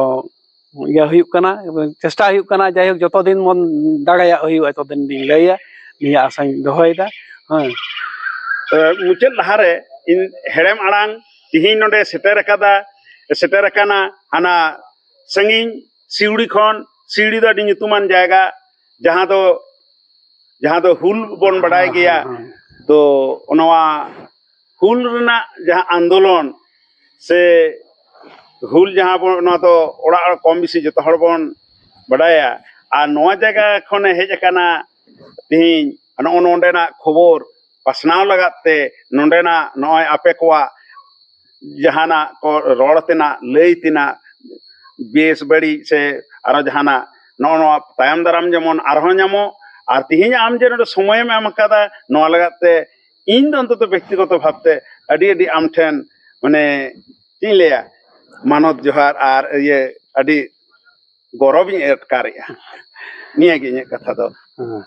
ᱤᱭᱟᱹ ᱦᱩᱭᱩᱜ ᱠᱟᱱᱟ, ᱪᱮᱥᱴᱟ ᱦᱩᱭᱩᱜ ᱠᱟᱱᱟ᱾ ᱡᱟᱭᱦᱳᱠ, ᱡᱚᱛᱚ ᱫᱤᱱ ᱵᱚᱱ ᱫᱟᱲᱮᱭᱟᱜ ᱦᱩᱭᱩᱜᱼᱟ, ᱛᱚᱛᱚ ᱫᱤᱱ ᱞᱤᱧ ᱞᱟᱹᱭᱟ, ᱱᱤᱭᱟᱹ ᱟᱥᱟᱧ ᱫᱚᱦᱚᱭᱮᱫᱟ᱾ ᱦᱮᱸ᱾ ᱮ, ᱢᱩᱪᱟᱹᱫ ᱞᱟᱦᱟᱨᱮ ᱤᱧ ᱦᱮᱲᱮᱢ ᱟᱲᱟᱝ ᱛᱤᱦᱤᱧ ᱱᱚᱰᱮ ᱥᱮᱴᱮᱨ ᱟᱠᱟᱫᱟ, ᱥᱮᱴᱮᱨ ᱟᱠᱟᱱᱟ ᱦᱟᱱᱟ ᱥᱟᱺᱜᱤᱧ ᱥᱤᱣᱲᱤ ᱠᱷᱚᱱ᱾ ᱥᱤᱣᱲᱤ ᱫᱚ ᱟᱹᱰᱤ ᱧᱩᱛᱩᱢᱟᱱ ᱡᱟᱭᱜᱟ, ᱡᱟᱦᱟᱸ ᱫᱚ, ᱡᱟᱦᱟᱸ ᱫᱚ ᱦᱩᱞ ᱵᱚᱱ ᱵᱟᱰᱟᱭ ᱦᱮᱸ, ᱜᱮᱭᱟ᱾ ᱦᱮᱸ, ᱦᱮᱸ᱾ ᱛᱚ ᱱᱚᱣᱟ ᱦᱩᱞ ᱨᱮᱱᱟᱜ ᱡᱟᱦᱟᱸ ᱟᱱᱫᱳᱞᱚᱱ ᱥᱮ ᱦᱩᱞ ᱡᱟᱦᱟᱸ ᱵᱚᱱ, ᱱᱚᱣᱟ ᱫᱚ ᱚᱲᱟᱜ ᱚᱲᱟᱜ ᱠᱚᱢ ᱵᱮᱥᱤ ᱡᱚᱛᱚ ᱦᱚᱲ ᱵᱚᱱ ᱵᱟᱰᱟᱭᱟ᱾ ᱟᱨ ᱱᱚᱣᱟ ᱡᱟᱭᱜᱟ ᱠᱷᱚᱱᱮ ᱦᱮᱡ ᱟᱠᱟᱱᱟ ᱛᱤᱦᱤᱧ ᱱᱚᱜᱼᱚ ᱱᱚᱰᱮᱱᱟᱜ ᱠᱷᱚᱵᱚᱨ ᱯᱟᱥᱱᱟᱣ ᱞᱟᱜᱟᱫ ᱛᱮ ᱱᱚᱰᱮᱱᱟᱜ ᱱᱚᱜᱼᱚᱭ ᱟᱯᱮ ᱠᱚᱣᱟᱜ ᱡᱟᱦᱟᱱᱟᱜ ᱠᱚ ᱨᱚᱲ ᱛᱮᱱᱟᱜ, ᱞᱟᱹᱭ ᱛᱮᱱᱟᱜ, ᱵᱮᱥ ᱵᱟᱹᱲᱤᱡ ᱥᱮ ᱟᱨᱚ ᱡᱟᱦᱟᱱᱟᱜ ᱱᱚᱜᱼᱚ ᱱᱚᱣᱟ ᱛᱟᱭᱚᱢ ᱫᱟᱨᱟᱢ ᱡᱮᱢᱚᱱ ᱟᱨᱦᱚᱸ ᱧᱟᱢᱚᱜ᱾ ᱟᱨ ᱛᱤᱦᱤᱧ ᱟᱢ ᱡᱮ ᱱᱚᱰᱮ ᱥᱚᱢᱚᱭᱮᱢ ᱮᱢ ᱟᱠᱟᱫᱟ, ᱱᱚᱣᱟ ᱞᱟᱜᱟᱫ ᱛᱮ ᱤᱧ ᱫᱚ ᱚᱱᱛᱚᱛᱚ ᱵᱮᱠᱛᱤᱜᱚᱛᱚ ᱵᱷᱟᱵᱽᱛᱮ ᱟᱹᱰᱤ ᱟᱹᱰᱤ ᱟᱢ ᱴᱷᱮᱱ ᱢᱟᱱᱮ ᱪᱮᱫ ᱤᱧ ᱞᱟᱹᱭᱟ, ᱢᱟᱱᱚᱛ ᱡᱚᱦᱟᱨ ᱟᱨ ᱤᱭᱟᱹ ᱟᱹᱰᱤ ᱜᱚᱨᱚᱵᱤᱧ ᱟᱴᱠᱟᱨᱮᱜᱼᱟ᱾ ᱱᱤᱭᱟᱹ ᱜᱮ ᱤᱧᱟᱹᱜ ᱠᱟᱛᱷᱟ ᱫᱚ᱾ ᱦᱮᱸ᱾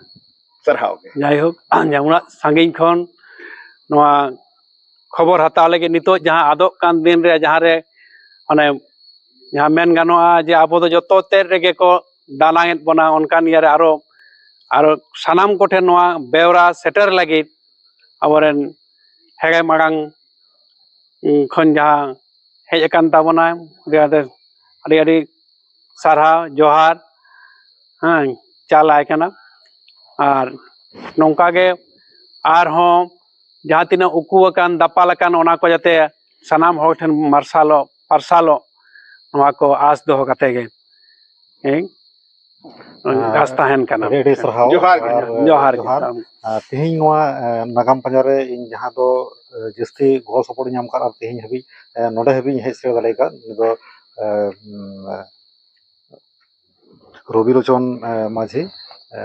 ᱥᱟᱨᱦᱟᱣ ᱜᱮ᱾ ᱡᱟᱭᱦᱳᱠ, ᱡᱮᱢᱚᱱ ᱥᱟᱺᱜᱤᱧ ᱠᱷᱚᱱ ᱱᱚᱣᱟ ᱠᱷᱚᱵᱚᱨ ᱦᱟᱛᱟᱣ ᱞᱟᱹᱜᱤᱫ ᱱᱤᱛᱚᱜ ᱡᱟᱦᱟᱸ ᱟᱫᱚᱜ ᱠᱟᱱ ᱫᱤᱱ ᱨᱮ ᱡᱟᱦᱟᱸ ᱨᱮ ᱚᱱᱮ ᱡᱟᱦᱟᱸ ᱢᱮᱱ ᱜᱟᱱᱚᱜᱼᱟ ᱡᱮ ᱟᱵᱚ ᱫᱚ ᱡᱚᱛᱚ ᱛᱮᱫ ᱨᱮᱜᱮ ᱠᱚ ᱫᱟᱱᱟᱝ ᱮᱫ ᱵᱚᱱᱟ, ᱚᱱᱠᱟᱱ ᱤᱭᱟᱹ ᱨᱮ ᱟᱨᱚ, ᱟᱨᱚ ᱥᱟᱱᱟᱢ ᱠᱚᱴᱷᱮᱱ ᱱᱚᱣᱟ ᱵᱮᱣᱨᱟ ᱥᱮᱴᱮᱨ ᱞᱟᱹᱜᱤᱫ ᱟᱵᱚᱨᱮᱱ ᱦᱮᱲᱮᱢ ᱟᱲᱟᱝ ᱠᱷᱚᱱ ᱡᱟᱦᱟᱸ ᱦᱮᱡ ᱟᱠᱟᱱ ᱛᱟᱵᱚᱱᱟᱭ, ᱟᱹᱰᱤ ᱟᱹᱰᱤ, ᱟᱹᱰᱤ ᱟᱹᱰᱤ ᱥᱟᱨᱦᱟᱣ, ᱡᱚᱦᱟᱨ, ᱦᱮᱸ, ᱪᱟᱞ ᱟᱭ ᱠᱟᱱᱟ᱾ ᱟᱨ ᱱᱚᱝᱠᱟ ᱜᱮ ᱟᱨᱦᱚᱸ ᱡᱟᱦᱟᱸ ᱛᱤᱱᱟᱹᱜ ᱩᱠᱩ ᱟᱠᱟᱱ, ᱫᱟᱯᱟᱞ ᱟᱠᱟᱱ, ᱚᱱᱟ ᱠᱚ ᱡᱟᱛᱮ ᱥᱟᱱᱟᱢ ᱦᱚᱲ ᱴᱷᱮᱱ ᱢᱟᱨᱥᱟᱞᱚᱜ, ᱯᱟᱨᱥᱟᱞᱚᱜ, ᱱᱚᱣᱟ ᱠᱚ ᱟᱸᱥ ᱫᱚᱦᱚ ᱠᱟᱛᱮ ᱜᱮ᱾ ᱦᱮᱸ᱾ ᱟᱸ, ᱜᱷᱟᱥ ᱛᱟᱦᱮᱱ ᱠᱟᱱᱟ᱾ ᱟᱹᱰᱤ ᱟᱹᱰᱤ ᱥᱟᱨᱦᱟᱣ᱾ ᱡᱚᱦᱟᱨ ᱜᱮ᱾ ᱟᱨ ᱡᱚᱦᱟᱨ ᱜᱮ᱾ ᱡᱚᱦᱟᱨ᱾ ᱟᱨ ᱛᱮᱦᱮᱧ ᱱᱚᱣᱟ, ᱮ, ᱱᱟᱜᱟᱢ ᱯᱟᱸᱡᱟ ᱨᱮ ᱤᱧ ᱡᱟᱦᱟᱸ ᱫᱚ, ᱮ, ᱡᱟᱹᱥᱛᱤ ᱜᱚᱲᱚ ᱥᱚᱯᱚᱦᱚᱫ ᱤᱧ ᱧᱟᱢ ᱠᱟᱫ ᱟᱨ ᱛᱮᱦᱮᱧ ᱦᱟᱹᱵᱤᱡ, ᱮ, ᱱᱚᱰᱮ ᱦᱟᱹᱵᱤᱡ ᱤᱧ ᱦᱮᱡ ᱥᱮᱴᱮᱨ ᱫᱟᱲᱮ ᱟᱠᱟᱫ, ᱩᱱᱤ ᱫᱚ, ᱮ, ᱩᱢ, ᱨᱚᱵᱤ ᱞᱳᱪᱚᱱ, ᱮ, ᱢᱟᱹᱡᱷᱤ, ᱮ,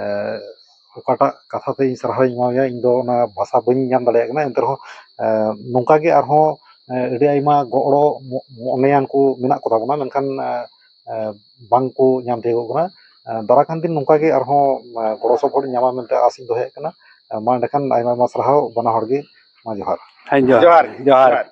ᱚᱠᱟᱴᱟᱜ ᱠᱟᱛᱷᱟ ᱛᱮ ᱤᱧ ᱥᱟᱨᱦᱟᱣ ᱤᱧ ᱮᱢᱟᱣᱟᱭᱟ, ᱤᱧ ᱫᱚ ᱚᱱᱟ ᱵᱷᱟᱥᱟ ᱵᱟᱹᱧ ᱧᱟᱢ ᱫᱟᱲᱮᱭᱟᱜ ᱠᱟᱱᱟ᱾ ᱮᱱᱛᱮ ᱨᱮᱦᱚᱸ, ᱮ, ᱱᱚᱝᱠᱟ ᱜᱮ ᱟᱨᱦᱚᱸ, ᱮ, ᱟᱹᱰᱤ ᱟᱭᱢᱟ ᱜᱚᱲᱚ ᱢᱚ-, ᱢᱚᱱᱮᱭᱟᱱ ᱠᱚ ᱢᱮᱱᱟᱜ ᱠᱚᱛᱟ ᱵᱚᱱᱟ, ᱢᱮᱱᱠᱷᱟᱱ, ᱮ, ᱮ, ᱵᱟᱝ ᱠᱚ ᱧᱟᱢ ᱛᱤᱭᱳᱜᱚᱜ ᱠᱟᱱᱟ᱾ ᱮ, ᱫᱟᱨᱟᱭ ᱠᱟᱱ ᱫᱤᱱ ᱱᱚᱝᱠᱟ ᱜᱮ ᱟᱨᱦᱚᱸ, ᱮ, ᱜᱚᱲᱚ ᱥᱚᱯᱚᱦᱚᱫ ᱤᱧ ᱧᱟᱢᱟ ᱢᱮᱱᱛᱮ ᱟᱥ ᱤᱧ ᱫᱚᱦᱚᱭᱮᱫ ᱠᱟᱱᱟ᱾ ᱮ, ᱢᱟ ᱮᱸᱰᱮᱠᱷᱟᱱ ᱟᱭᱢᱟ ᱟᱭᱢᱟ ᱥᱟᱨᱦᱟᱣ ᱵᱟᱱᱟ ᱦᱚᱲ ᱜᱮ᱾ ᱢᱟ ᱡᱚᱦᱟᱨ᱾ ᱦᱮᱸ, ᱡᱚᱦᱟᱨ᱾ ᱡᱚᱦᱟᱨ᱾ ᱡᱚᱦᱟᱨ᱾